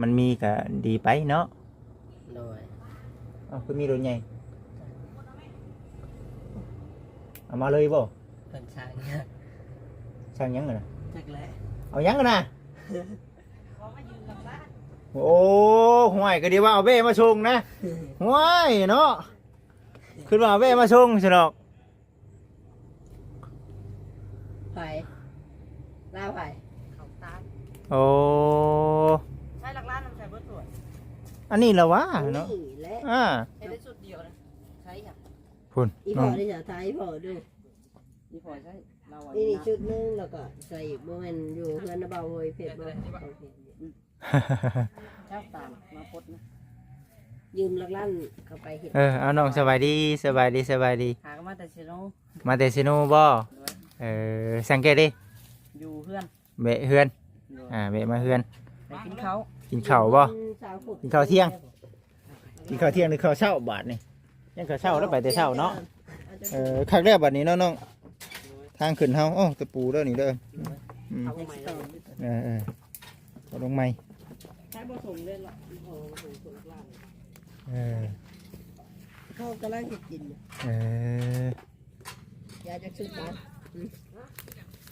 ມັນມີກະດີໄປເນາະ. ໂດຍ ເອົ້າ ຄືມີລົດໃຫຍ່ ເອົາມາເລີຍບໍ່? ເພິ່ນສັ່ງ ສັ່ງຫຍັງຫັ້ນນະ? ຈັກແຫຼະ ເອົາຫຍັງຫັ້ນນະ? ໂອ້ ຫ້ວຍ ກະດີວ່າເອົາແວ່ມາສົ່ງນະ. ຫ້ວຍເນາະ ຄືວ່າເອົາແວ່ມາສົ່ງຊັ້ນດອກ. ໃຜ? ລາວໃຜ? ເຂົາຕາຍ. ໂອ້ ໃຊ້ຫຼັກລ້ານນຳໃຊ້ເບິດຖ້ວຍ. ອັນນີ້ລະຫວາເນາະ ນີ້ແຫຼະ. ອ່າ ໃຊ້ໄດ້ຊຸດດຽວນະ. ໃຊ້ຫຍັງ? ພຸ້ນ ອີ່ພໍ່ນີ້ຈະຖ່າຍອີ່ພໍ່ດູ. ອີ່ພໍ່ໃຊ້ລາວວ່າ ນີ້ ນີ້ຊຸດໜຶ່ງ ແລ້ວກໍໃສ່ອີກ. ບໍ່ແມ່ນຢູ່ເຮືອນນະ ບ່າວໂຫຍເພັດບໍ່? ເຈົ້າຕາມມາປົດນະ ຢືມຫຼັກລ້ານເຂົາໄປເຮັດ. ເອີ ເອົາ ນ້ອງສະບາຍດີ ສະບາຍດີ ສະບາຍດີ. ຫາກໍມາແຕ່ເຊໂນ. ມາແຕ່ເຊໂນບໍ່? ໂດຍ ເອີ ສັງເກດເດ້ ຢູ່ເຮືອນ ແວະເຮືອນ. ໂດຍ ອ່າ ແວະມາເຮືອນ ໄປກິນເຂົ້າ. ກິນເຂົ້າບໍ່? ອືມ ກິນເຂົ້າທ່ຽງ ກິນເຂົ້າທ່ຽງ ຫຼື ເຂົ້າເຊົ້າບາດນີ້? ຍັງເຂົ້າເຊົ້າແລ້ວ ໄປແຕ່ເຊົ້າເນາະ. ເອີ ຄັກແລ້ວບາດນີ້ເນາະນ້ອງ. ທາງຂຶ້ນເຮົາ ໂອ້ ຕະປູເດີນີ້ເດີ. ອືມ ເອີໆ ເອົາລົງໃໝ່. ໃຊ້ບໍ່ສົມເລີຍລະ ເອີ ເຂົາກຳລັງເຮັດກິນຢູ່. ເອີ ຢາກຈັກຊຸດນະ? ອືມ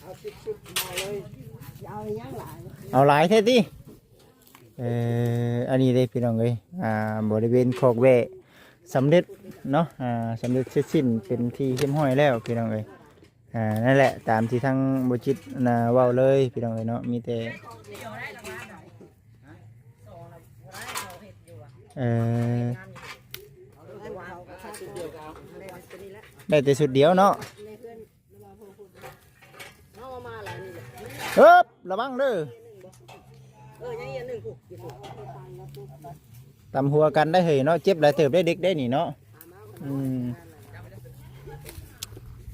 ເອົາສິບຊຸດມາເລີຍ. ຊິເອົາອີ່ຫຍັງຫຼາຍ? ເອົາຫຼາຍແທ້ຕິ? ເອີ ອັນນີ້ເດ້ພີ່ນ້ອງເອີຍ ອ່າ ບໍລິເວນຄອກແວະສຳເລັດເນາະ ອ່າ ສຳເລັດເສັດສິ້ນເປັນທີ່ຮຽບຮ້ອຍແລ້ວພີ່ນ້ອງເອີຍ. ອ່າ ນັ້ນແຫຼະ ຕາມທີ່ທາງບໍ່ຈິດນະເວົ້າເລີຍພີ່ນ້ອງເອີຍເນາະ. ມີແຕ່ ເອີ ໄດ້ແຕ່ຊຸດດຽວເນາະ. ເອີບ ລະວັງເດີ. ຕຳຫົວກັນໄດ້ເຮີ້ຍເນາະ. ເຈັບຫຼາຍເຕີບໄດ໋ເດັກໄດ໋ນີ້ເນາະ. ອືມ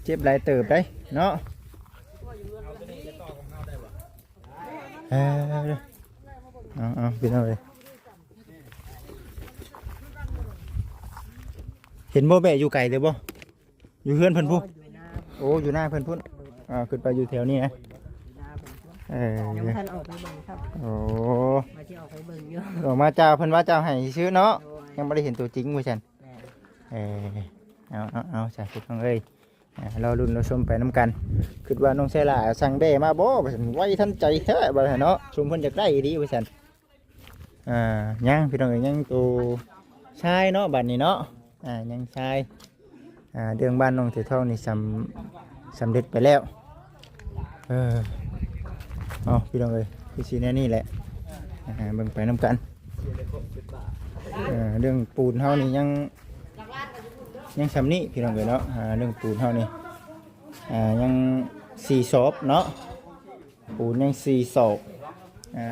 ເຈັບຫຼາຍເຕີບໄດ໋ເນາະ. ເອີ ເອົາໆ ພີ່ນ້ອງເອີຍ ເຫັນບໍ່ແມ່? ຢູ່ໄກເດີບໍ່? ຢູ່ເຮືອນເພິ່ນພຸ້ນ. ໂອ້ ຢູ່ນາເພິ່ນພຸ້ນ. ອ່າ ຂຶ້ນໄປຢູ່ແຖວນີ້ນະ. ເອີ ຍັງບໍ່ທັນອອກໄປເບິ່ງຊ້ຳ. ໂອ້ ວ່າຊິອອກໄປເບິ່ງຢູ່. ອອກມາເຈົ້າ ເພິ່ນວ່າເຈົ້າໃຫ້ຊື່ເນາະ. ໂດຍ ຍັງບໍ່ໄດ້ເຫັນຕົວຈິງວ່າຊັ້ນ. ແມ່ນ. ເອີ ເອົາໆໆ ສາທຸນ້ອງເອີຍ. ອ່າ ລໍລຸ້ນລໍຊົມໄປນຳກັນ. ຄິດວ່ານ້ອງໄຊລາສັ່ງແບ້ມາບໍ່ວ່າຊັ້ນ ໄວທັນໃຈແທ້ວ່າຊັ້ນເນາະ. ຊົມເພິ່ນຢາກໄດ້ອີ່ຫຼີວ່າຊັ້ນ. ອ່າ ຍັງພີ່ນ້ອງເອີຍ ຍັງໂຕຊາຍເນາະ ບາດນີ້ເນາະ. ອ່າ ຍັງຊາຍ. ອ່າ ເລື່ອງບ້ານນ້ອງເສືອທອງນີ້ສຳ ສຳເລັດໄປແລ້ວ. ເອີ ເອົາ ພີ່ນ້ອງເອີຍ ຄືຊິແນວນີ້ແຫຼະ. ອ່າ ເບິ່ງໄປນຳກັນ. ເອີ ເລື່ອງປູນເຮົານີ້ຍັງ ຍັງສ່ຳນີ້ພີ່ນ້ອງເອີຍເນາະ. ອ່າ ເລື່ອງປູນເຮົານີ້ ອ່າ ຍັງສີ່ສອບເນາະ. ປູນຍັງສີ່ສອບ. ອ່າ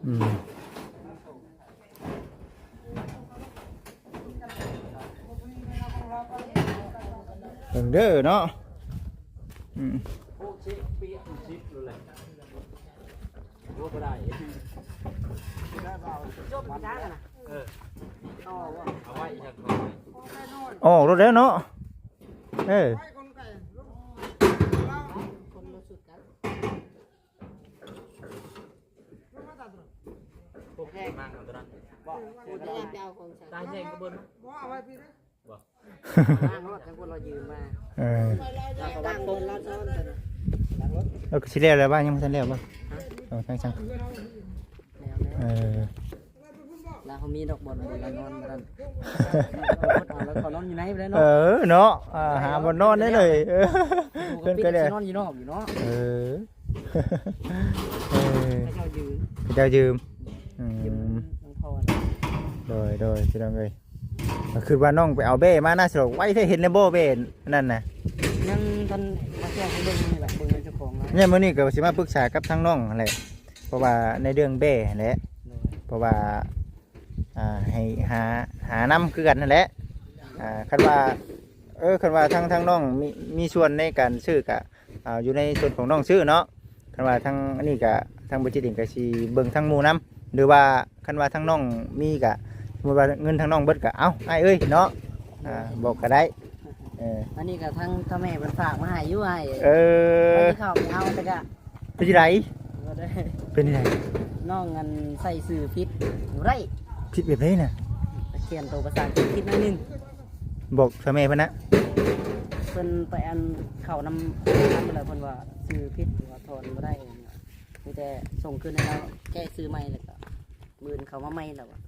ອືມ ເບິ່ງເດີເນາະ. ອືມ ໂອ້ ບໍ່ໄດ້ ຈົບຈ້ານະ. ເອີ ອອກລົດແລ້ວເນາະ. ເອີ ຕາແຍງກະເບິ່ນ ບໍ່ເອົາໄວ້ພີ້ເດີ. ບໍ່ ລ້າງລົດ ຈັ່ງພວກລາວຢືມມາ. ເອີ ເອົາ ກະຊິແລ້ວແລ້ວບໍ່? ຍັງບໍ່ທັນແລ້ວບໍ່? ເອົາ ຈັ່ງຊັ້ນ ແລ້ວແລ້ວ. ເອີ ລາວເຮົາມີດອກບ່ອນ ບ່ອນລາວນອນນັ້ນ ເອົາລາວເຂົ້ານອນຢູ່ໃນພຸ້ນແຫຼະເນາະ. ເອີ ເນາະ ອ່າ ຫາບ່ອນນອນໄດ້ເລີຍ. ເອີ ເພິ່ນກະໄດ້ນອນຢູ່ນອກຢູ່ເນາະ. ເອີ ເອີ ເຂົາເຈົ້າຢືມ ເຂົາເຈົ້າຢືມ. ອືມ ຢືມນຳພໍ່. ໂດຍ ໂດຍ ພີ່ນ້ອງເອີຍ. ກະຄືວ່ານ້ອງໄປເອົາແບ້ມານະ ສະດອກໄວແທ້. ເຫັນແລ້ວບໍ່ແບ້ນັ້ນນະ? ຍັງທັນມາແຊກໃຫ້ເບິ່ງນີ້ແຫຼະ ເບິ່ງໃນເຈົ້າຂອງລະ. ນີ້ມື້ນີ້ກະຊິມາປຶກສາກັບທາງນ້ອງຫັ້ນແຫຼະ ເພາະວ່າໃນເລື່ອງແບ້ຫັ້ນແຫຼະ. ໂດຍ ເພາະວ່າ ອ່າ ໃຫ້ຫາ ຫານຳຄືກັນຫັ້ນແຫຼະ. ອ່າ ຄັນວ່າ ເອີ ຄັນວ່າທາງ ທາງນ້ອງມີ ມີສ່ວນໃນການຊື້ກະ ອ່າ ຢູ່ໃນສ່ວນຂອງນ້ອງຊື້ເນາະ. ຄັນວ່າທາງອັນນີ້ກະ ທາງບໍ່ຈິດເອງກະຊິເບິ່ງທາງໝູ່ນຳ ຫຼືວ່າຄັນວ່າທາງນ້ອງມີກະ ສົມມຸດວ່າເງິນທາງນ້ອງເບິດກະ ເອົາ ອ້າຍເອີຍເນາະ ອ່າ ບອກກະໄດ້. ເອີ ອັນນີ້ກະທາງ ທາງແມ່ເພິ່ນຝາກມາໃຫ້ຢູ່ ອ້າຍ. ເອີ ວ່າຊິເຂົ້າໄປເອົາ ແຕ່ກະ ເປັນຈັ່ງໃດ? ບໍ່ໄດ້ ເປັນຈັ່ງໃດ? ນ້ອງອັນໃສ່ຊື່ຜິດ ບໍ່ໄດ້. ຜິດແບບໃດນະ? ຂຽນໂຕພາສາອັງກິດຜິດໜ້ອຍໜຶ່ງ. ບອກຊະແມ່ເພິ່ນນະ. ເພິ່ນໄປອັນເຂົ້ານຳ ນຳໄປແລ້ວ ເພິ່ນວ່າຊື່ຜິດ ວ່າຖອນບໍ່ໄດ້. ມີແຕ່ສົ່ງຄືນໃຫ້ລາວແກ້ຊື່ໃໝ່ ແລ້ວກໍມື້ອື່ນເຂົ້າມາໃໝ່ແລ້ວວ່າ.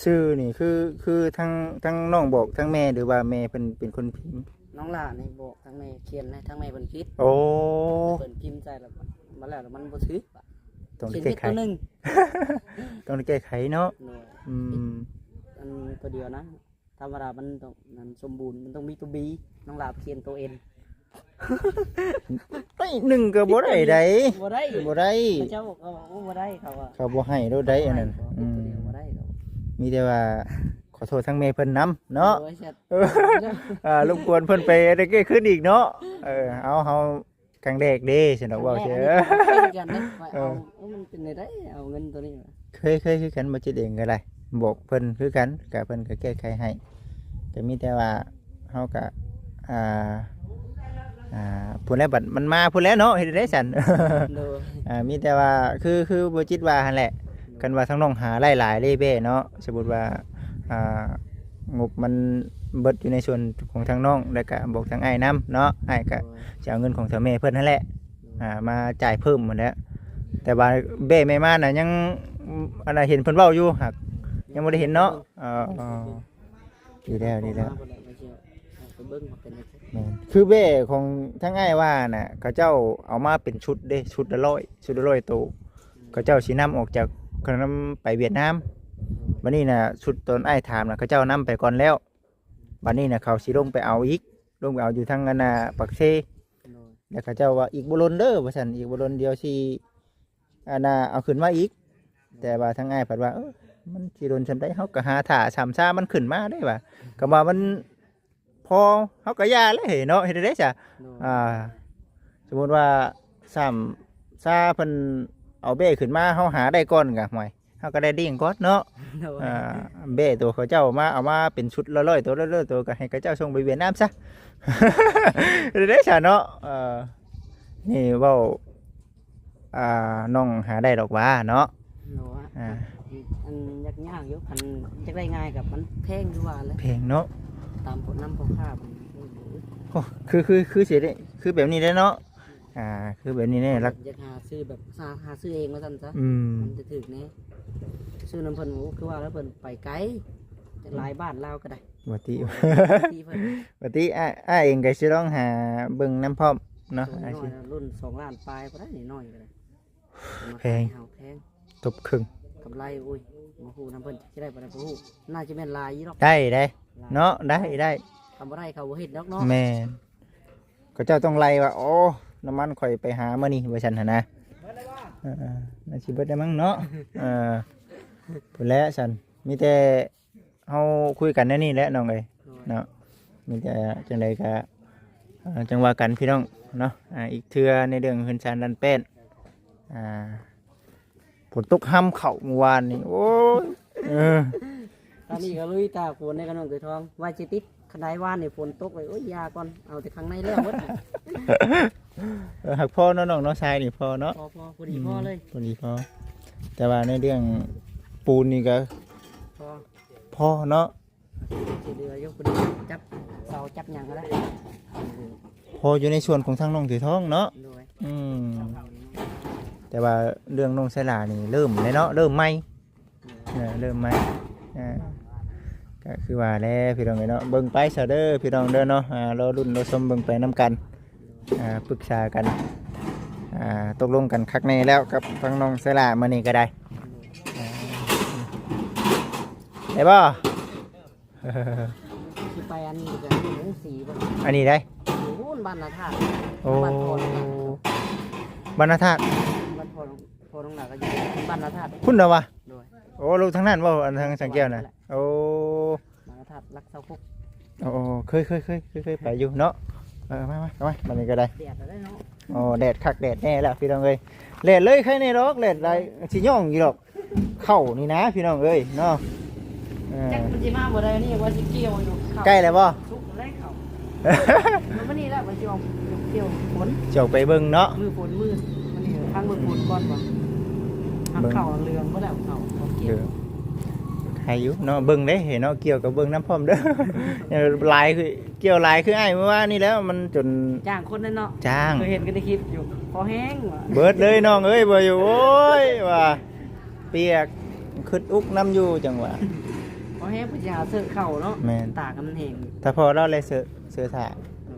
ຊື່ນີ້ຄື ຄືທາງ ທາງນ້ອງບອກທາງແມ່ ຫຼືວ່າແມ່ເພິ່ນເປັນຄົນພິມ? ນ້ອງຫຼ້ານີ້ບອກທາງແມ່ ຂຽນໃຫ້ທາງແມ່ເພິ່ນຜິດ. ໂອ້ ເພິ່ນພິມໃສ່ແລ້ວ ມາແລ້ວມັນບໍ່ຖືກ ຕ້ອງໄດ້ແກ້ໄຂ ຂຽນຜິດໂຕໜຶ່ງ. ຕ້ອງໄດ້ແກ້ໄຂເນາະ. ໂດຍ ອືມ ອັນໂຕດຽວນະ ທຳມະດາມັນຕ້ອງ ມັນສົມບູນ ມັນຕ້ອງມີໂຕ B ນ້ອງຫຼ້າຂຽນໂຕ N. ໄດ້ໜຶ່ງກໍບໍ່ໄດ້ໃດ. ບໍ່ໄດ້ ບໍ່ໄດ້ ເຂົາເຈົ້າບອກວ່າ ໂອ້ ບໍ່ໄດ້ ເຂົາວ່າ ເຂົາບໍ່ໃຫ້ໂລດໃດອັນນັ້ນ. ບໍ່ໄດ້ ອືມ ບໍ່ໄດ້ ເຂົາວ່າ ມີແຕ່ວ່າຂໍໂທດທາງແມ່ເພິ່ນນຳເນາະ. ໂດຍ ເອີ ອ່າ ລົບກວນເພິ່ນໄປໄດ້ແກ້ຄືນອີກເນາະ. ເອີ ເອົາ ເຮົາຄັ້ງແລກເດ້ ຊັ້ນດອກ ເວົ້າເຊີ. ຄັ້ງແລກ ອັນນີ້ກໍເຄີຍຄືກັນເດ້ ວ່າ ເອີ ເອົາ ເອີ ມັນເປັນແນວໃດ ເອົາເງິນໂຕນີ້. ເຄີຍ ເຄີຍຄືກັນ ບໍ່ຈິດເອງກໍໄດ້ ບອກເພິ່ນຄືກັນ ກະເພິ່ນກໍແກ້ໄຂໃຫ້. ກໍມີແຕ່ວ່າເຮົາກໍ ອ່າ ອ່າ ພຸ້ນແຫຼະ ບັດມັນມາພຸ້ນແຫຼະເນາະ ເຮັດໄດ້ຊັ້ນ. ໂດຍ ອ່າ ມີແຕ່ວ່າ ຄື ຄືບໍ່ຈິດວ່າຫັ້ນແຫຼະ ຄັນວ່າທາງນ້ອງຫາໄດ້ຫຼາຍເດ້ແບ້ເນາະ ສົມມຸດວ່າ ອ່າ ງົບມັນເບິດຢູ່ໃນສ່ວນຂອງທາງນ້ອງ ແລ້ວກະບອກທາງອ້າຍນຳເນາະ ອ້າຍກະ ໂດຍ ຊິເອົາເງິນຂອງເຖົ້າແມ່ເພິ່ນຫັ້ນແຫຼະ ໂດຍ ອ່າ ມາຈ່າຍເພີ່ມຫັ້ນແຫຼະ. ແຕ່ວ່າແບ້ແມ່ມານນະ ຍັງ ອັນນ່າ ເຫັນເພິ່ນເວົ້າຢູ່ ຫາກຍັງບໍ່ໄດ້ເຫັນເນາະ. ເອີ ເອີ ດີແລ້ວ ດີແລ້ວ ໄປເບິ່ງວ່າເປັນຈັ່ງໃດ. ແມ່ນ ຄືແບ້ຂອງທາງອ້າຍວ່ານະ ເຂົາເຈົ້າເອົາມາເປັນຊຸດເດ້ ຊຸດລະຮ້ອຍ ຊຸດລະຮ້ອຍໂຕ. ເຂົາເຈົ້າຊິນຳອອກຈາກ ເຂົານຳໄປຫວຽດນາມ. ບັດນີ້ນະ ຊຸດຕອນອ້າຍຖາມນະ ເຂົາເຈົ້ານຳໄປກ່ອນແລ້ວ. ບັດນີ້ນະ ເຂົາຊິລົງໄປເອົາອີກ ລົງໄປເອົາຢູ່ທາງອັນນ່າ ປາກເຊ. ໂດຍ ແລ້ວເຂົາເຈົ້າວ່າ ອີກບໍ່ດົນເດີ ວ່າຊັ້ນ ອີກບໍ່ດົນດຽວຊິ ອັນນ່າ ເອົາຂຶ້ນມາອີກ. ແຕ່ວ່າທາງອ້າຍພັດວ່າ ເອີ ມັນຊິດົນສ່ຳໃດ ເຮົາກໍຫາຖ້າສາມຊາມັນຂຶ້ນມາເດ້ວ່າ ກໍວ່າມັນພໍ ເຮົາກໍຢ່າແລ້ວເນາະ ເຮັດໄດ້ຊະ. ໂດຍ ອ່າ ສົມມຸດວ່າສາມຊາເພິ່ນເອົາແບ້ຂຶ້ນມາ ເຮົາຫາໄດ້ກ່ອນກໍ ຫ້ວຍ ເຮົາກໍໄດ້ເດ້ງກ່ອນເນາະ. ໂດຍ ອ່າ ແບ້ໂຕເຂົາເຈົ້າມາ ເອົາມາເປັນຊຸດລະຮ້ອຍໂຕ ລະຮ້ອຍໂຕ ກໍໃຫ້ເຂົາເຈົ້າສົ່ງໄປຫວຽດນາມຊະ ເຮັດໄດ້ຊະເນາະ. ເອີ ນີ້ເວົ້າ ອ່າ ນ້ອງຫາໄດ້ດອກຫວາເນາະ. ໂດຍ ອ່າ ອັນຍາກໆຢູ່ ຄັນຢາກໄດ້ງ່າຍກໍມັນແພງຄືວ່າແຫຼະ ແພງເນາະ ຕາມພວກນຳພໍ່ຄ້າ. ໂອ້ ຄື ຄື ຄືຊິໄດ້ ຄືແບບນີ້ແຫຼະເນາະ. ອ່າ ຄືແບບນີ້ແຫຼະ ຢາກ ຢາກຫາຊື້ແບບ ຫາ ຫາຊື້ເອງວ່າຊັ້ນຊະ. ອືມ ມັນຈະຖືກແດ່ ຊື້ນຳເພິ່ນ. ໂອ້ ຄືວ່າແລ້ວ ເພິ່ນໄປໄກ ຈັກຫຼາຍບ້ານລາວກໍໄດ້. ບໍ່ຕິ ບໍ່ຕິເພິ່ນ ບໍ່ຕິ ອ້າຍ ອ້າຍເອງກໍຊິລອງຫາເບິ່ງນຳພ້ອມເນາະ. ນ້ອຍໆ ລຸ້ນສອງລ້ານປາຍບໍ່ໄດ້ ນ້ອຍກໍໄດ້. ແພງ ເຮົາແພງ ທົບເຄິ່ງ ກຳໄລ. ໂອ້ຍ ບໍ່ຮູ້ນຳເພິ່ນຊິໄດ້ບໍ່ໄດ້ ບໍ່ຮູ້ ໜ້າຈະແມ່ນຫຼາຍຢູ່ດອກ. ໄດ້ ໄດ້ເນາະ ໄດ້ ໄດ້ ຄັນບໍ່ໄດ້ເຂົາບໍ່ເຮັດດອກເນາະ. ແມ່ນ ເຂົາເຈົ້າຕ້ອງໄລ່ວ່າ ໂອ້ ນ້ຳມັນຂ້ອຍໄປຫາມື້ນີ້ ວ່າຊັ້ນຫັ້ນນະ. ເອີ ເອີ ໜ້າຊິເບິດແລ້ວມັ້ງເນາະ. ເອີ ພຸ້ນແຫຼະຊັ້ນ ມີແຕ່ ເຮົາຄຸຍກັນແນວນີ້ແຫຼະນ້ອງເອີຍ ໂດຍ ເນາະ. ມີແຕ່ຈັ່ງໃດກໍ ເອີ ຈັ່ງວ່າກັນພີ່ນ້ອງເນາະ. ອ່າ ອີກເທື່ອໃນເລື່ອງເຮືອນຊານດັນແປ້ນ ອ່າ ຝົນຕົກຫ້ຳເຂົ້າມື້ວານນີ້ ໂອ້ຍ ເອີ ຕອນນີ້ກໍລຸຍຕາກຝົນໃນກັບນ້ອງເສືອທອງ ວ່າຊິຕິດ ຄັນໄດວານນີ້ຝົນຕົກເລີຍ ໂອ້ຍ ຢ່າກ່ອນ ເອົາແຕ່ຂ້າງໃນແລ້ວໝົດ. ເອີ ຫາກພໍເນາະນ້ອງເນາະ ຊາຍນີ້ພໍເນາະ ພໍ ພໍ ພໍດີພໍເລີຍ ອືມ ພໍດີພໍ. ແຕ່ວ່າໃນເລື່ອງປູນນີ້ກໍພໍ ພໍເນາະ ຊິເຫຼືອຢູ່ ພໍດີຈັບເສົາຈັບຫຍັງກໍໄດ້ ພໍຢູ່ໃນສ່ວນຂອງທາງນ້ອງເສືອທອງເນາະ. ໂດຍ ອືມ ແຕ່ວ່າເລື່ອງນ້ອງໄຊລານີ້ເລີ່ມແລ້ວເນາະ ເລີ່ມໃໝ່ ເອີ ເລີ່ມໃໝ່ ອ່າ ກໍຄືວ່າແຫຼະພີ່ນ້ອງເອີຍເນາະ ເບິ່ງໄປຊະເດີພີ່ນ້ອງເດີເນາະ. ອ່າ ລໍລຸ້ນລໍຊົມເບິ່ງໄປນຳກັນ ອ່າ ປຶກສາກັນ ອ່າ ຕົກລົງກັນຄັກແນ່ແລ້ວກັບທາງນ້ອງໄຊລາມື້ນີ້ກໍໄດ້ ອ່າ ໄດ້ບໍ່? ຊິໄປອັນນີ້ກໍຢູ່ໂຮງສີບໍ່ ອັນນີ້ໄດ໋ ຢູ່ພຸ້ນບ້ານນາທາດ ໂອ້ ບ້ານພອນ ບ້ານນາທາດ ບ້ານພອນ ພໍ່ນ້ອງຫຼ້າກໍຢູ່ບ້ານນາທາດພຸ້ນນະວະ. ໂດຍ ໂອ້ ລູກທາງນັ້ນບໍ່ ອັນທາງສັງແກ້ວນະ. ໂອ້ ມາທາດຫຼັກຊາວຫົກ ໂອ້ ໂອ້ ເຄີຍ ເຄີຍ ເຄີຍ ເຄີຍ ເຄີຍໄປຢູ່ເນາະ. ເອີ ມາ ມາ ເອົາມາ ບັດນີ້ກໍໄດ້. ແດດແລ້ວເນາະ. ໂອ້ ແດດຄັກແດດແນ່ແລ້ວ ພີ່ນ້ອງເອີຍ. ແດດເລີຍ ໃຄແນ່ດອກ ແດດຫຼາຍ ຊິຍ້ອງຢູ່ດອກ. ເຂົ້ານີ້ນະ ພີ່ນ້ອງເອີຍເນາະ. ເອີ ຈັກມັນຊິມາບໍ່ໄດ້ ນີ້ວ່າຊິກ່ຽວຢູ່. ໃກ້ແລ້ວບໍ່? ສຸກແລ້ວເຂົ້າ. ມື້ນີ້ແຫຼະວ່າຊິອອກກ່ຽວຝົນ ຊິອອກໄປເບິ່ງເນາະ. ມື້ຝົນ ມື້ ມື້ນີ້ທາງເບິ່ງຝົນກ່ອນວ່າ ເບິ່ງ ເຂົ້າເຫຼືອງບໍ່ແລ້ວ ເຂົ້າ ເຂົ້າກ່ຽວ. ເອີ ໃຄຢູ່ເນາະ ເບິ່ງເດ້ເນາະ. ກ່ຽວກໍເບິ່ງນຳພ້ອມເດີ. ຫຼາຍຄື ກ່ຽວຫຼາຍຄືອ້າຍມື້ວານນີ້ແລ້ວ ມັນຈົນຈ້າງຄົນນັ້ນເນາະ. ຈ້າງ ເຄີຍເຫັນກັນໃນຄລິບຢູ່. ພໍແຮງວ່າ ເບິດເລີຍນ້ອງເອີຍ ບໍ່ຢູ່ ໂອ້ຍ ວ່າ ປຽກ ຄຶດອຸກນຳຢູ່ ຈັ່ງວ່າ ພໍແຮງເພິ່ນຊິຫາເສີເຂົ້າເນາະ. ແມ່ນ ຕາກໃຫ້ມັນແຫ້ງ. ຖ້າພໍລາວແລເສີ ເສີຖ້າ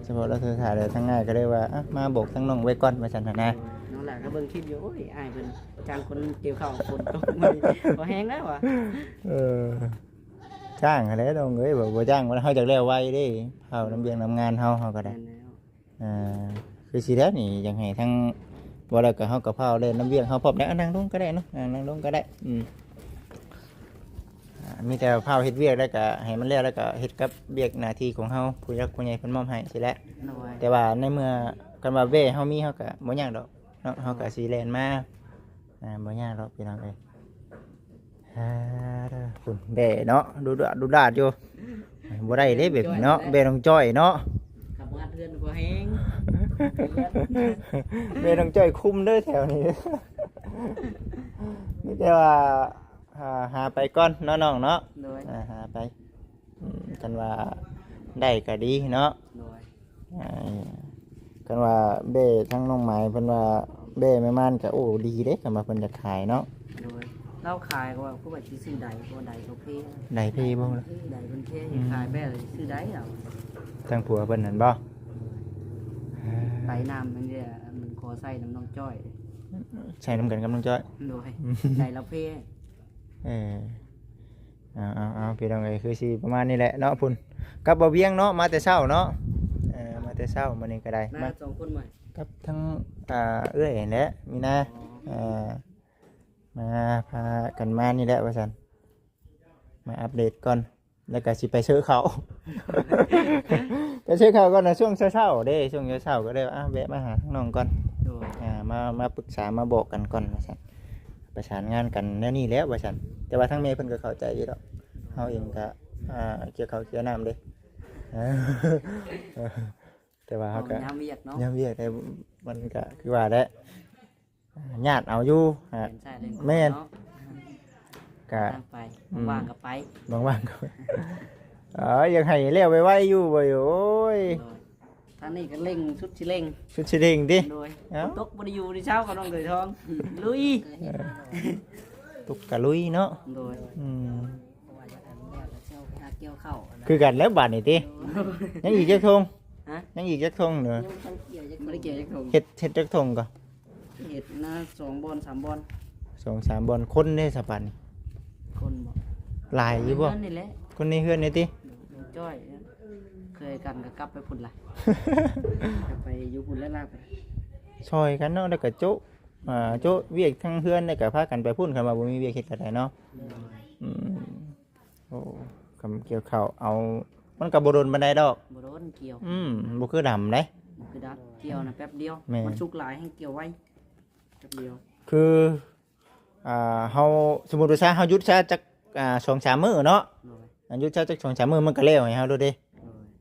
ສະເພາະລາວເສີຖ້າແລ້ວ ທາງອ້າຍກໍເລີຍວ່າ ອະ ມາບອກທາງນ້ອງໄວ້ກ່ອນ ວ່າຊັ້ນຫັ້ນນະ. ນ້ອງຫຼ້າກໍເບິ່ງຄລິບຢູ່ ໂອ້ຍ ອ້າຍເພິ່ນຈ້າງຄົນກ່ຽວເຂົ້າ ຝົນຕົກມື້ນີ້ ພໍແຮງແລ້ວວ່າ. ເອີ ຈ້າງຫັ້ນແຫຼະນ້ອງເອີຍ ບໍ່ ບໍ່ຈ້າງ ເຮົາຢາກແລ້ວໄວເດ້ ເຮົານຳວຽກນຳງານເຮົາ ເຮົາກໍໄດ້. ແມ່ນແລ້ວ. ອ່າ ຄືຊິແລ້ວນີ້ ຢາກໃຫ້ທາງ ເວົ້າແລ້ວກໍເຮົາກໍພາວແລ່ນນຳວຽກເຮົາພ້ອມແຫຼະ. ອາ ນັ່ງລົງກໍໄດ້ເນາະ ອາ ນັ່ງລົງກໍໄດ້. ອືມ ອ່າ ມີແຕ່ພາວເຮັດວຽກ ແລ້ວກໍໃຫ້ມັນແລ້ວ ແລ້ວກໍເຮັດກັບວຽກໜ້າທີ່ຂອງເຮົາ ຜູ້ຫຼັກຜູ້ໃຫຍ່ເພິ່ນມອບໃຫ້ຊີ້ແຫຼະ. ໂດຍ. ແຕ່ວ່າໃນເມື່ອ ຄັນວ່າແວ່ເຮົາມີ ເຮົາກໍບໍ່ຍາກດອກເນາະ ເຮົາກໍຊິແລ່ນມາ. ອ່າ ບໍ່ຍາກດອກພີ່ນ້ອງເອີຍ. ອ່າ ເດີ ພຸ້ນແບ້ເນາະ ດຸດາດ ດຸດາດຢູ່. ບໍ່ໄດ້ເດ້ແບບນີ້ເນາະ ແບ້ນ້ອງຈ້ອຍເນາະ. ຂັບມາເຮືອນບໍ່ແຮງ ແບ້ນ້ອງຈ້ອຍຄຸມເດີແຖວນີ້. ມີແຕ່ວ່າ ຫາ ຫາໄປກ່ອນເນາະນ້ອງເນາະ. ໂດຍ. ອ່າ ຫາໄປ. ອືມ ຄັນວ່າໄດ້ກໍດີເນາະ. ໂດຍ. ອ່າ ຄັນວ່າເບ້ທາງນ້ອງໝາຍເພິ່ນວ່າເບ້ແມ່ມ່ານກໍ ໂອ້ ດີເດ້ ຄັນວ່າເພິ່ນຢາກຂາຍເນາະ. ໂດຍ. ລາວຂາຍກໍວ່າ ຄືວ່າຊິຊື້ໃດ ເພາະວ່າໃດເຂົາເພ. ໃດເພບໍ່ລະ? ໃດເພິ່ນເພ. ອືມ. ຂາຍແບ້ຊິຊື້ໃດລາວ. ທາງຜົວເພິ່ນນັ້ນບໍ່? ໄປນຳມັນເດ ມັນຂໍໃຊ້ນຳນ້ອງຈ້ອຍ ໃຊ້ນຳກັນກັບນ້ອງຈ້ອຍ. ໂດຍ. ໃດລາວເພ. ເອີ ເອົາ ເອົາ ເອົາ ພີ່ນ້ອງເອີຍ ຄືຊິປະມານນີ້ແຫຼະເນາະ. ພຸ້ນກັບບ່າວວຽງເນາະ ມາແຕ່ເຊົ້າເນາະ. ເອີ ມາແຕ່ເຊົ້າມື້ນີ້ກໍໄດ້ ມາ ມາສອງຄົນ. ກັບທາງ ອ່າ ເອື້ອຍຫັ້ນແຫຼະ ມີນາ. ອໍ. ເອີ ມາ ພາກັນມານີ້ແຫຼະວ່າຊັ້ນ ມາອັບເດດກ່ອນ ແລ້ວກໍຊິໄປເຊີເຂົ້າ ໄປເຊີເຂົ້າກ່ອນນະ. ຊ່ວງເຊົ້າໆເດ້ ຊ່ວງເຊົ້າໆກໍເລີຍ ອ່າ ແວະມາຫາທາງນ້ອງກ່ອນ. ໂດຍ. ອ່າ ມາ ມາປຶກສາ ມາບອກກັນກ່ອນວ່າຊັ້ນ ປະສານງານກັນແນວນີ້ແຫຼະວ່າຊັ້ນ. ແຕ່ວ່າທາງແມ່ເພິ່ນກໍເຂົ້າໃຈຢູ່ດອກ ເຮົາເອງກໍ ອ່າ ກ່ຽວເຂົ້າກ່ຽວນ້ຳເດ້. ແຕ່ວ່າເຮົາກໍຍາມວຽກເນາະ ຍາມວຽກ ແຕ່ມັນກໍຄືວ່າແຫຼະ ຍາດເອົາຢູ່. ແມ່ນ ແມ່ນ. ກະ ວ່າງໄປ ອືມ ວ່າງໆກໍໄປ ວ່າງໆກໍ ເອີ ຢາກໃຫ້ແລ້ວໄວໆຢູ່ບໍ່ຢູ່. ໂອ້ຍ ໂດຍ. ທາງນີ້ກໍເລັ່ງ ສຸດຊິເລັ່ງ ສຸດຊິເລັ່ງຕິ. ໂດຍ. ເອົ້າ ຝົນຕົກບໍ່ໄດ້ຢູ່ໄດ້ເຊົ້າກັບນ້ອງເຄີຍທອງ ລຸຍ. ເອີ ຕົກກະລຸຍເນາະ. ໂດຍ. ອືມ ເພາະວ່າຢາກໃຫ້ມັນແລ້ວ ແລ້ວຊິເອົາໄປຫາກ່ຽວເຂົ້ານະ ຄືກັນແລ້ວບາດນີ້ຕິ. ໂດຍ. ຍັງອີກຈັກທົ່ງ? ຮະ? ຍັງອີກຈັກທົ່ງເດີ? ຍັງບໍ່ທັນກ່ຽວຈັກທົ່ງ. ບໍ່ໄດ້ກ່ຽວຈັກທົ່ງ. ເຮັດ ເຮັດຈັກທົ່ງກໍ? ເຮັດນະ ສອງບ່ອນ ສາມບ່ອນ ສອງສາມບ່ອນ. ຄົນເດ້ສະປານນີ້? ຄົນບໍ່ ຫຼາຍຢູ່ບໍ່? ຄົນໃນເຮືອນນີ້ແຫຼະ ຄົນໃນເຮືອນນີ້ຕິ? ນ້ອງຈ້ອຍ ເຄີຍກັນກໍກັບໄປພຸ້ນລະ ກັບໄປຢູ່ພຸ້ນແລ້ວລະ ຊ່ອຍກັນເນາະ. ແລ້ວກໍໂຈະ ອ່າ ໂຈະວຽກທາງເຮືອນ ແລ້ວກໍພາກັນໄປພຸ້ນ ຄັນວ່າບໍ່ມີວຽກເຮັດກໍໄດ້ເນາະ. ອືມ ໂອ້ ຄຳກ່ຽວເຂົ້າເອົາ ມັນກໍບໍ່ດົນປານໃດດອກ. ບໍ່ດົນກ່ຽວ. ອືມ ບໍ່ຄືດຳເດ້. ບໍ່ຄືດຳ ກ່ຽວນະແປັບດຽວ. ແມ່ນ. ມັນສຸກຫຼາຍແຮ່ງກ່ຽວໄວ ແປັບດຽວ. ຄື ອ່າ ເຮົາ ສົມມຸດວ່າຊະ ເຮົາຢຸດຊະຈັກ ອ່າ ສອງສາມມື້ເນາະ. ໂດຍ. ອັນຢຸດຊະຈັກສອງສາມມື້ ມັນກໍແລ້ວໃຫ້ເຮົາໂລດເດ້. ໂດຍ.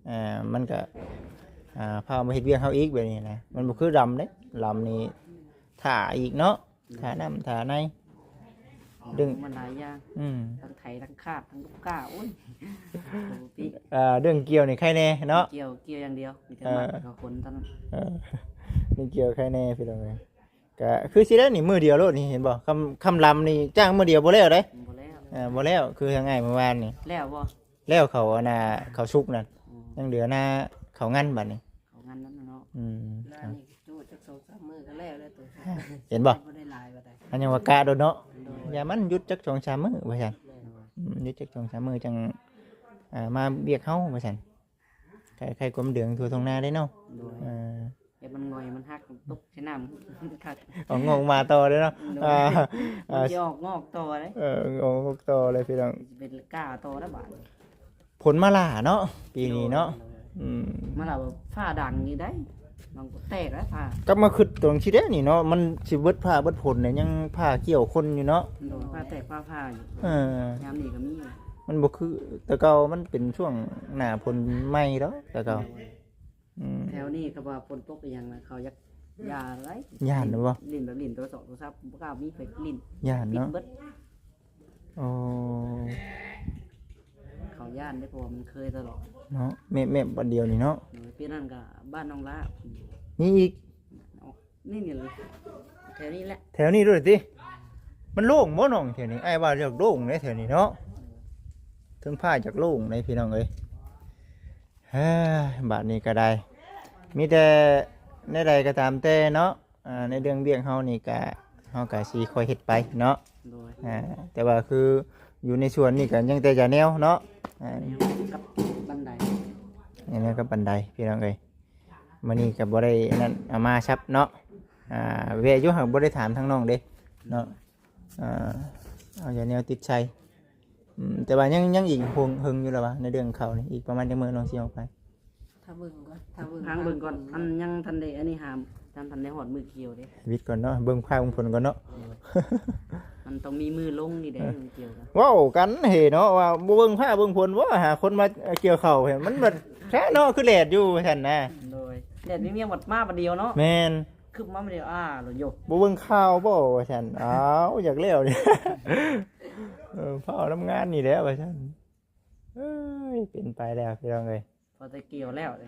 ອ່າ ມັນກໍ ອ່າ ພາມາເຮັດວຽກເຮົາອີກແບບນີ້ນະ. ມັນບໍ່ຄືດຳເດ້ ດຳນີ້ຖ້າອີກເນາະ. ໂດຍ. ຖ້ານ້ຳຖ້າໃນ ດຶງ ມັນຫຼາຍຢ່າງ. ອືມ ທັງໄຖທັງຄາດທັງລູກກ້າ ໂອ້ຍ ເອີ ເລື່ອງກ່ຽວນີ້ໄຄແນ່ເນາະ. ກ່ຽວ ກ່ຽວຢ່າງດຽວ ມີແຕ່ມັດກັບຄົນເທົ່ານັ້ນ. ເອີ ເລື່ອງກ່ຽວໄຄແນ່ພີ່ນ້ອງເອີຍ. ກະຄືຊິໄດ້ນີ້ ມື້ດຽວໂລດນີ້ ເຫັນບໍ່? ຄຳ ຄຳລຳນີ້ຈ້າງມື້ດຽວບໍ່ແລ້ວເດ້. ບໍ່ແລ້ວ. ເອີ ບໍ່ແລ້ວ ຄືທາງອ້າຍມື້ວານນີ້. ແລ້ວບໍ່? ແລ້ວເຂົາ ອັນນ່າ ເຂົາສຸກນັ້ນ. ອືມ ຍັງເຫຼືອໜ້າເຂົາງັນບາດນີ້. ເຂົາງັນນັ້ນເນາະ. ອືມ ໜ້ານີ້ຈຸຈັກສອງສາມມື້ກໍແລ້ວແລ້ວໂຕ. ເຫັນບໍ່? ບໍ່ໄດ້ຫຼາຍປານໃດ. ອັນຍັງວ່າກະໂດນເນາະ. ໂດຍ. ຢ່າມັນຢຸດຈັກສອງສາມມື້ວ່າຊັ້ນ. ໂດຍ. ອືມ ຢຸດຈັກສອງສາມມື້ຈັ່ງ ອ່າ ມາວຽກເຮົາວ່າຊັ້ນ. ໄຄ ໄຄກວມເດືອງທົ່ວທົ່ງນາໄດ້ເນາະ. ໂດຍ. ເອີ ແຕ່ມັນງ່ອຍ ມັນຫັກ ມັນຕົກໃສ່ນ້ຳຄັກ. ອອກງອກມາຕໍ່ເດ້ເນາະ. ໂດຍ. ອ່າ ມັນຊິອອກງອກຕໍ່ເດ້. ເອີ ອອກງອກຕໍ່ເລີຍພີ່ນ້ອງ. ຊິເປັນກ້າຕໍ່ແລ້ວບາດນີ້. ຝົນມາຫຼ້າເນາະ ປີນີ້ເນາະ. ໂດຍ ອືມ ມາຫຼ້າວ່າຟ້າດັງນີ້ໄດ໋ ມັນກໍແຕກແລ້ວຟ້າ. ກັບມາຄິດຕົງຊີ້ແດນີ້ເນາະ ມັນຊິເບິດຟ້າເບິດຝົນແລ້ວ ຍັງຟ້າກ່ຽວຄົນຢູ່ເນາະ. ໂດຍ ຟ້າແຕກຟ້າຜ່າຢູ່. ເອີ ຍາມນີ້ກໍມີຢູ່. ມັນບໍ່ຄືແຕ່ເກົ່າ ມັນເປັນຊ່ວງໜ້າຝົນໃໝ່ດອກແຕ່ເກົ່າ. ໂດຍ ອືມ ແຖວນີ້ກໍວ່າຝົນຕົກອີ່ຫຍັງນະ ເຂົາຢາກ ຢ້ານໄດ໋. ຢ້ານບໍ່? ຫຼິ້ນແບບຫຼິ້ນໂທລະສັບ ໂທລະສັບບໍ່ກ້າມີໄປຫຼິ້ນ. ຢ້ານເນາະ ປິດເບິດ. ໂອ້ ເຂົາຢ້ານເດ້ ເພາະວ່າມັນເຄີຍຕະຫຼອດເນາະ. ແມ່ນໆ ບັດດຽວນີ້ເນາະ. ໂດຍ ປີນັ້ນກໍບ້ານນ້ອງຫຼ້າ ມີອີກ. ນີ້ ນີ້ແຫຼະ ແຖວນີ້ແຫຼະ. ແຖວນີ້ໂລດຕິ ມັນໂລ່ງບໍ່ນ້ອງແຖວນີ້? ອ້າຍວ່າຢາກໂລ່ງເດ້ແຖວນີ້ເນາະ ເທິງຟ້າຢາກໂລ່ງເດ້ພີ່ນ້ອງເອີຍ. ເຮີ ບາດນີ້ກໍໄດ້ ມີແຕ່ແນວໃດກໍຕາມແຕ່ເນາະ ອ່າ ໃນເລື່ອງວຽກເຮົານີ້ກະ ເຮົາກະຊິຄ່ອຍເຮັດໄປເນາະ. ໂດຍ ອ່າ ແຕ່ວ່າຄືຢູ່ໃນສວນນີ້ກະຍັງແຕ່ຢາແນວເນາະ. ອ່າ ຢາແນວກັບບັນໄດ ຢາແນວກັບບັນໄດ ພີ່ນ້ອງເອີຍ. ມື້ນີ້ກໍບໍ່ໄດ້ອັນນັ້ນເອົາມາຊັບເນາະ. ອ່າ ແວ່ຢູ່ ຫາກບໍ່ໄດ້ຖາມທາງນ້ອງເດ້ເນາະ. ອ່າ ເອົາຢາແນວຕິດໃສ່. ອືມ ແຕ່ວ່າຍັງ ຍັງອີກເຫິງ ເຫິງຢູ່ລະວະ ໃນເລື່ອງເຂົ້ານີ້ ອີກປະມານຈັກມື້ນ້ອງຊິອອກໄປ? ຖ້າເບິ່ງກ່ອນ ຖ້າເບິ່ງ ທາງເບິ່ງກ່ອນ ອັນຍັງທັນໄດ້ ອັນນີ້ຫາມ ຍັງທັນໄດ້ຮອດມື້ກ່ຽວເດ້. ວິດກ່ອນເນາະ ເບິ່ງຟ້າເບິ່ງຝົນກ່ອນເນາະ. ເອີ ມັນຕ້ອງມີມື້ລົງນີ້ແຫຼະ ເອີ ມື້ກ່ຽວກໍ ເວົ້າກັນເຮເນາະ ວ່າບໍ່ເບິ່ງຟ້າເບິ່ງຝົນບໍ່ ຫາຄົນມາກ່ຽວເຂົ້າ ມັນບັດແທ້ເນາະ ຄືແດດຢູ່ວ່າຊັ້ນນະ. ໂດຍ ແດດມີມຽງບັດມາບັດດຽວເນາະ. ແມ່ນ ຄຶບມາມື້ດຽວ ອ້າ ໂລດໂຍ ບໍ່ເບິ່ງຂ່າວບໍ່ວ່າຊັ້ນ. ອ້າວ ຢາກແລ້ວນີ້ ເອີ ຟ້າວນຳງານນີ້ແຫຼະວ່າຊັ້ນ. ເອີຍ ເປັນໄປແລ້ວພີ່ນ້ອງເອີຍ ພໍແຕ່ກ່ຽວແລ້ວເດ້.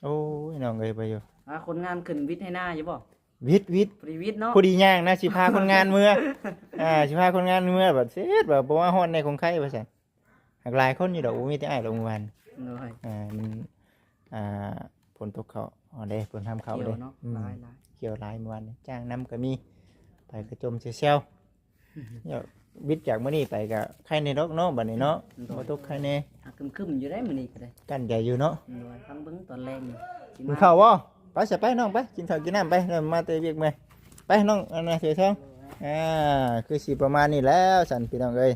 ໂອ້ຍ ນ້ອງເອີຍ ໄປຢູ່ ຫາຄົນງານຂຶ້ນວິດໄຮ່ນາຢູ່ບໍ່? ວິດ ວິດ ພໍດີວິດເນາະ ພໍດີຍ່າງນະ ຊິພາຄົນງານເມືອ ອ່າ ຊິພາຄົນງານເມືອ ບັດເສດວ່າບໍ່ມາຮອດແດ່ຂອງໃຄວ່າຊັ້ນ. ຫາກຫຼາຍຄົນຢູ່ດອກ ບໍ່ມີແຕ່ອ້າຍດອກມື້ວານ. ໂດຍ ອ່າ ມັນ ອ່າ ຝົນຕົກເຂົ້າເອົາເດ້ ຝົນຫ້າມເຂົ້າເດ້. ກ່ຽວເນາະ ອືມ ຫຼາຍໆ ກ່ຽວຫຼາຍມື້ວານນີ້ ຈ້າງນຳກໍມີ ໄປກະຈົ່ມແຊວໆ. ເອີ ວິດຈາກມື້ນີ້ໄປກໍໄຄແດ່ດອກເນາະ ບັດນີ້ເນາະ. ໂດຍ ບໍ່ຕົກໄຄແດ່ ຫາກຄຶ້ມໆຢູ່ໄດ໋ມື້ນີ້ກໍໄດ້ ກັ້ນໃຈຢູ່ເນາະ. ໂດຍ ຟັງເບິ່ງຕອນແລງນີ້ ກິນເຂົ້າບໍ່? ໄປຊະ ໄປນ້ອງ ໄປກິນເຂົ້າກິນນ້ຳໄປ ມາແຕ່ວຽກເມື່ອຍ. ໄປນ້ອງ ອັນນະ ເສືອທອງ. ໂດຍ ອ່າ ຄືຊິປະມານນີ້ແລ້ວຊັ້ນ ພີ່ນ້ອງເອີຍ.